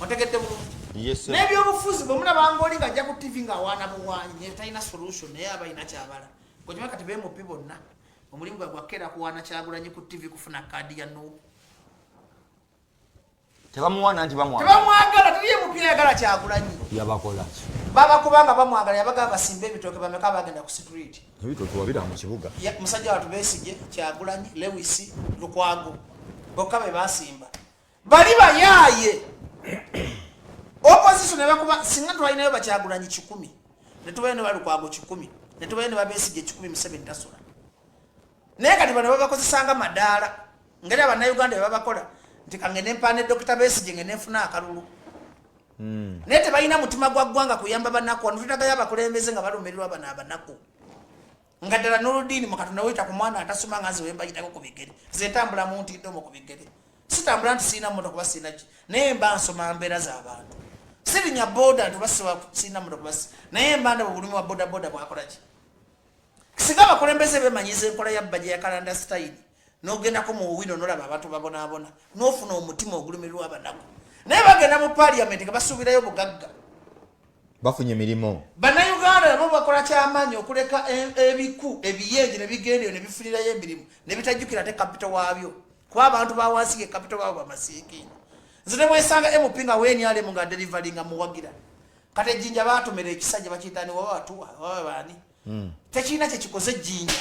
Otegedde bulungi? Yes, sir. N'ebyobufuzi bwe mulabanga oli ng'ajja ku TV ng'awaana buwaanyi naye talina solution, naye aba alina kyabala. Gwekimanyi kati bemupi bonna omulimu gwe gwakkeera kuwaana Kyagulanyi ku TV kufuna kaadi ya NUP. Tebamuwaana nti bamwagala. Tebamwagala, teri mupi ayagala Kyagulanyi. Yabakola ki? Babakubanga bamwagala. Yabagaba basimbe ebitooke, bameka bagenda ku street? Ebitooke wabira mu kibuga. Musajja watu Besigye, Kyagulanyi, Lewis Lukwago bokka be basimba. Bali bayaaye opposition nebakuba. Singa twalinayo bakyagulanyi 1,000, netubayo ne balukwago 1,000, netubayo ne babesigye 1,000, Museveni tasula. Naye kati bano babakozesanga madaala, ngeri abannayuganda bebabakola nti kangende mpaane Dokita Besigye ngende nfuna akalulu, naye tebalina mutima gwa ggwanga kuyamba banaku. Wano twetagayo abakulembeze nga balumirirwa bano abanaku. Nga ddala n'oludiini mu Katonda weyita ku mwana atasoma nga nze wembayitako ku bigere. Nze ntambula mu ntindo mu ku bigere. Sitambula nti sirina mmotoka kuba sirina ki, naye mba nsoma mbeera z'abantu. Sirinya boda nti oba sirina mmotoka kuba naye mba ndaba obulumi bwa boda boda bwakola ki. Singa abakulembeze bemanyiza enkola ya bajja ya kalanda sitayiri, n'ogendako mu wino n'olaba abantu babonaabona, n'ofuna omutima ogulumirirwa abanaku. Naye bagenda mu parliament nga basuubirayo bugagga. Bafunye mirimu. Bannayuganda nabo bakola kyamaanyi okuleka ebiku ebiyenje ne bigenda eyo ne bifunirayo emirimu ne bitajjukira ate kapito waabyo, kuba abantu ba wansi ge kapito waabwe bamasiikiini. Nze ne bwesanga MP nga weNRM nga delivery nga muwagira. Kati ejjinja baatomera ekisajja bakiyita ani, waba watuwa waba baani, tekirina kye kikoze ejjinja,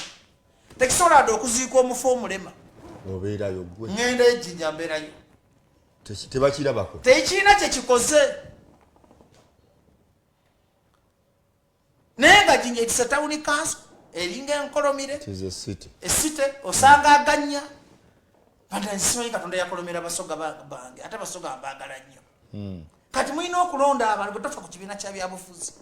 tekisobola wadde okuziika omufu omulema. Obeerayo gwe. Ŋŋenda ejjinja mbeerayo. Tebakirabako. Tekirina kye kikoze. Naye nga Jinja it's a town council eringa enkolomire. It is a city. A city osanga aganya. Banda nsimanyi Katonda yakolomera Basoga bange ate Basoga mbaagala nnyo. Kati mulina okulonda abantu gwe tofa ku kibiina kya byabufuzi.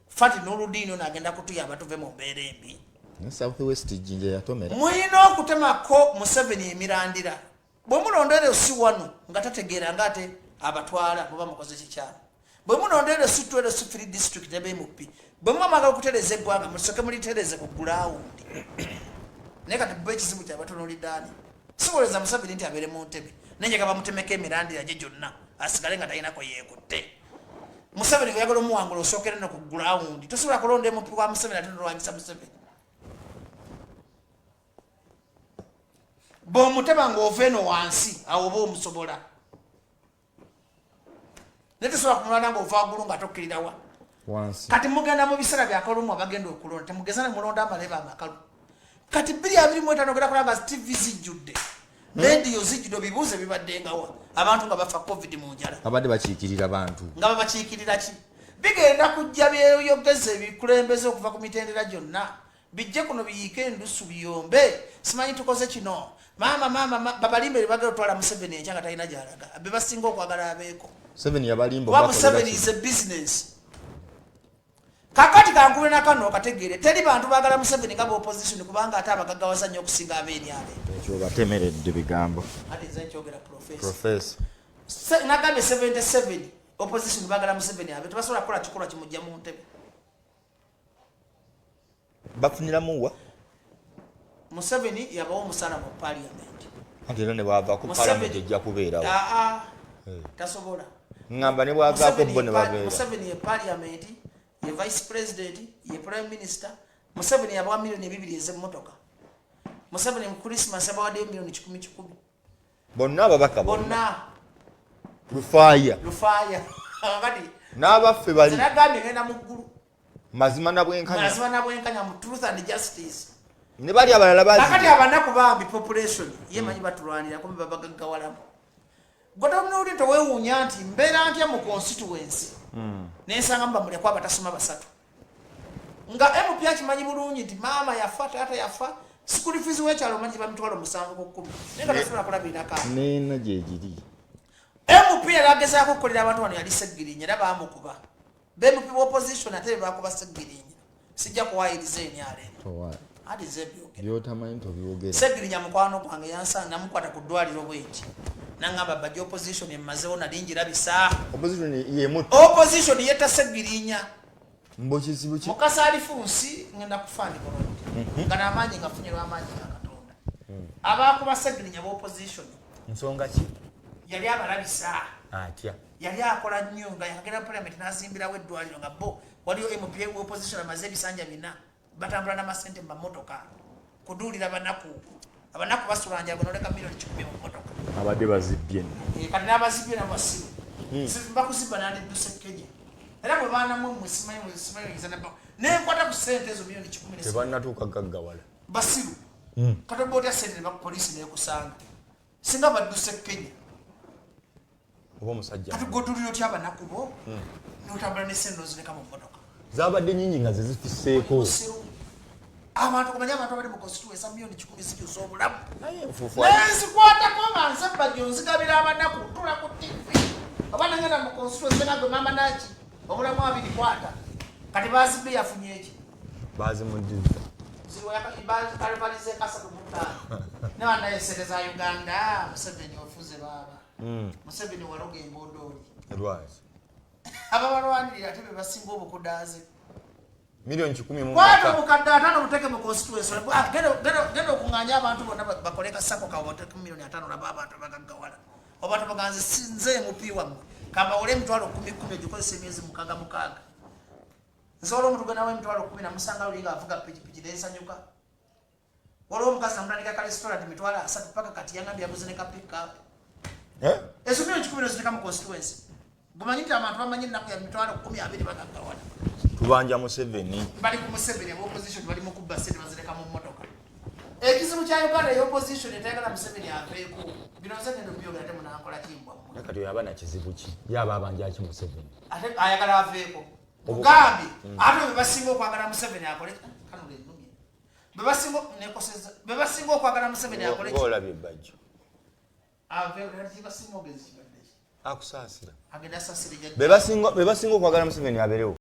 Fati n'oludiini ono agenda kutuyamba tuve mu mbeera embi. Ne South West Jinja yatomera. Mulina okutemako Museveni emirandira. Bwe mulonda ero si wano nga tategeera nga ate abatwala muba mukoze kikyamu. Bwe mulonda ero si two ero si three district ne MP. Bwe muba mwagala okutereeza eggwanga musooke mulitereeze ku gulawundi. Naye kati bo ekizibu kyabwe batunuulidde ani? Siwoleza Museveni nti abeere mu ntebe. Naye njagala bamutemeko emirandira gye gyonna asigale nga talina kwe yeekutte. Museveni bw'oyagala omuwangula osookera nno ku gulawundi. Tosobola kulonda MP wa Museveni ate nolwanyisa Museveni. Bw'omutema ng'ova eno wansi awo oba omusobola. Naye tosobola kumulwana ng'ova waggulu nga tokkirirawa. Wansi. Kati mugenda mu biseera bya kalulu abagenda okulonda temugeza ne mulonda amalebe amakalu. Kati 2025 ogenda kulaba nga TV zijjudde, rediyo zijjudde, obibuuze bibaddengawa abantu nga bafa COVID mu njala. Babadde bakiikirira bantu. Nga babakiikirira ki? Bigenda kujja byeyogeza ebikulembeze okuva ku mitendera gyonna. Bijje kuno biyiike endusu biyombe, simanyi tukoze kino. Maama, maama, babalimbe bye bagala otwala Museveni enkya nga talina gy'alaga. Be basinga okwagala abeeko. Museveni yabalimba Kuba oba akolera Museveni ki? is a business. Kakati kankube na kano okategeere, teri bantu baagala Museveni nga b'opposition kubanga ate abagaggawaza nnyo okusinga ab'eryalo. Ekyo obatemeredde bigambo. Ate nze nkyogera professor. Professor. Nagambye 77 opposition baagala Museveni abe, tebasobola kukola kikolwa kimujja mu ntebe. Bafuniramu wa? Museveni yabawa omusala mu parliament. Anti era ne bw'avaako parliament ejja kubeerawo. Aa, tasobola. Ngamba ne bw'avaako bo ne babeera. Museveni ye parliament, ye vice president, ye prime minister. Museveni yabawa milioni 2 ez'emmotoka. Museveni mu Christmas yabawaddeyo milioni kikumi kikumi. Bonna ababaka bonna. Bonna. Lufaaya. Lufaaya. Kakati N'abaffe bali. Nagambye ngenda mu ggulu. Mazima na bwenkanya. Mazima na bwenkanya mu truth and justice. Ne bali abalala bazi. Kakati abanaku bambi population ye manyi batulwanira kumbe babagaggawalamu. Gwe tonuuli nti weewuunya nti mbeera ntya mu constituency. Ne nsanga mu bamulekwa abatasoma basatu. Nga MP akimanyi bulungi nti maama yafa, taata yafa, school fees w'ekyalo omanyi ba mitwalo musanvu ku kkumi. Naye nga tasobola kulabirira kaana. Neena gye giri. MP yali agezaako okukolera abantu bano yali Ssegirinya era baamukuba. Be MP b'opposition ate be baakuba Ssegirinya. Sijja kuwaayiriza NRM. Towa. Ati nze mbyogera. By'otamanyi tobyogera. Ssegirinya mukwano gwange yansanga namukwata ku ddwaliro bwenti. Nangamba bajja opposition emmazeewo nali ngirabisa. Opposition y'emutta. Opposition yetta Ssegirinya. Mbo kizibu ki? Mukasa alifunsi ngenda kufa ndi bulungi. Nga n'amaanyi ngafunye lw'amaanyi ga Katonda. Abaakuba Ssegirinya b'opposition. Nsonga ki? Yali abalabisa. Atya? Yali akola nnyo nga yakagenda mu parliament n'azimbirawo eddwaliro nga bo waliyo MP opposition amaze ebisanja 4 batambula n'amasente mu mamotoka kuduulira banaku. Abanaku basula njago n'oleka milioni 10 mu mmotoka. Abadde bazibbye nno. Kati n'abazibbye nabo basiru. Bakuzibba n'andidduse Kenya. Era bwe baanamu mmwe simanyi mwe simanyi oyinza na ba-, ne nkwata ku ssente ezo milioni kikumi ne Tebannatuuka gaggawala. Basiru. Kati oba otya ssente ne poliisi n'ekusanga. Singa badduse Kenya. Oba omusajja. Kati gwe otuulira otya abanaku bo? N'otambula ne ssente n'ozireka mu mmotoka. Zaabadde nnyingi nga ze zifisseeko. Musiru. Abantu kumanya abantu abali mu constituency milioni 10 zikyusa obulamu. Naye enfuufu Naye nzikwatako nga nze Bajjo nzigabira abanaku ntula ku TV. Oba nangenda mu constituency nga gwe maama naki obulamu abiri kwata. Kati baazibbe yafunye eki? Baazimuddiza. Ziriwayakalizeeko 35 nabanaye sente za Uganda. Museveni ofuze baaba. Museveni waloga embodooli. Lwaki? Ababalwanirira ate be basinga obukudaaze. Miliyoni 100 mu Kwata mwaka. 50,000 obuteeke mu constituency. Ah, genda okuŋŋaanya abantu bonna bakole kasako kawe, oteeke miliyoni 50, olaba abantu abagaggawala. Obantu baganze si nze MP wammwe, kambawole 10,000 10,000 ogikozesa emyezi mukaaga mukaaga. Nsobola omuntu gwe nawa 10,000 namusanga luli ng'avuga pikipiki nensanyuka. Waliwo omukazi namutandika ka restaurant 30,000, paka kati yangambye yaguze ne ka pickup. Eh? Ezo miliyoni 100 noziteeka mu constituency, gumanyi nti abantu bamanyi ennaku ya 20,020 bagaggawala. Tubanja Museveni. Bali ku Museveni. Aba opposition bali mu kubba sente, bazireka mu mmotoka. Ekizibu kya Uganda eya opposition etayagala Museveni aveeko. Bino nze ngenda obyogera, ate munankola kimbwa mmwe? Kati oyo aba nakizibu ki? Yaba abanja ki Museveni? Ate ayagala aveeko kugambye. Ate be basinga okwagala Museveni akole kanula ennumye, be basinga nekoseza, be basinga okwagala Museveni akole ki? Ng'olabye ebbajjo. Aveeko. Kati kibasinga ogezi kibadde ki? Akusaasira. Agenda asasira. Be basinga okwagala Museveni abeerewo.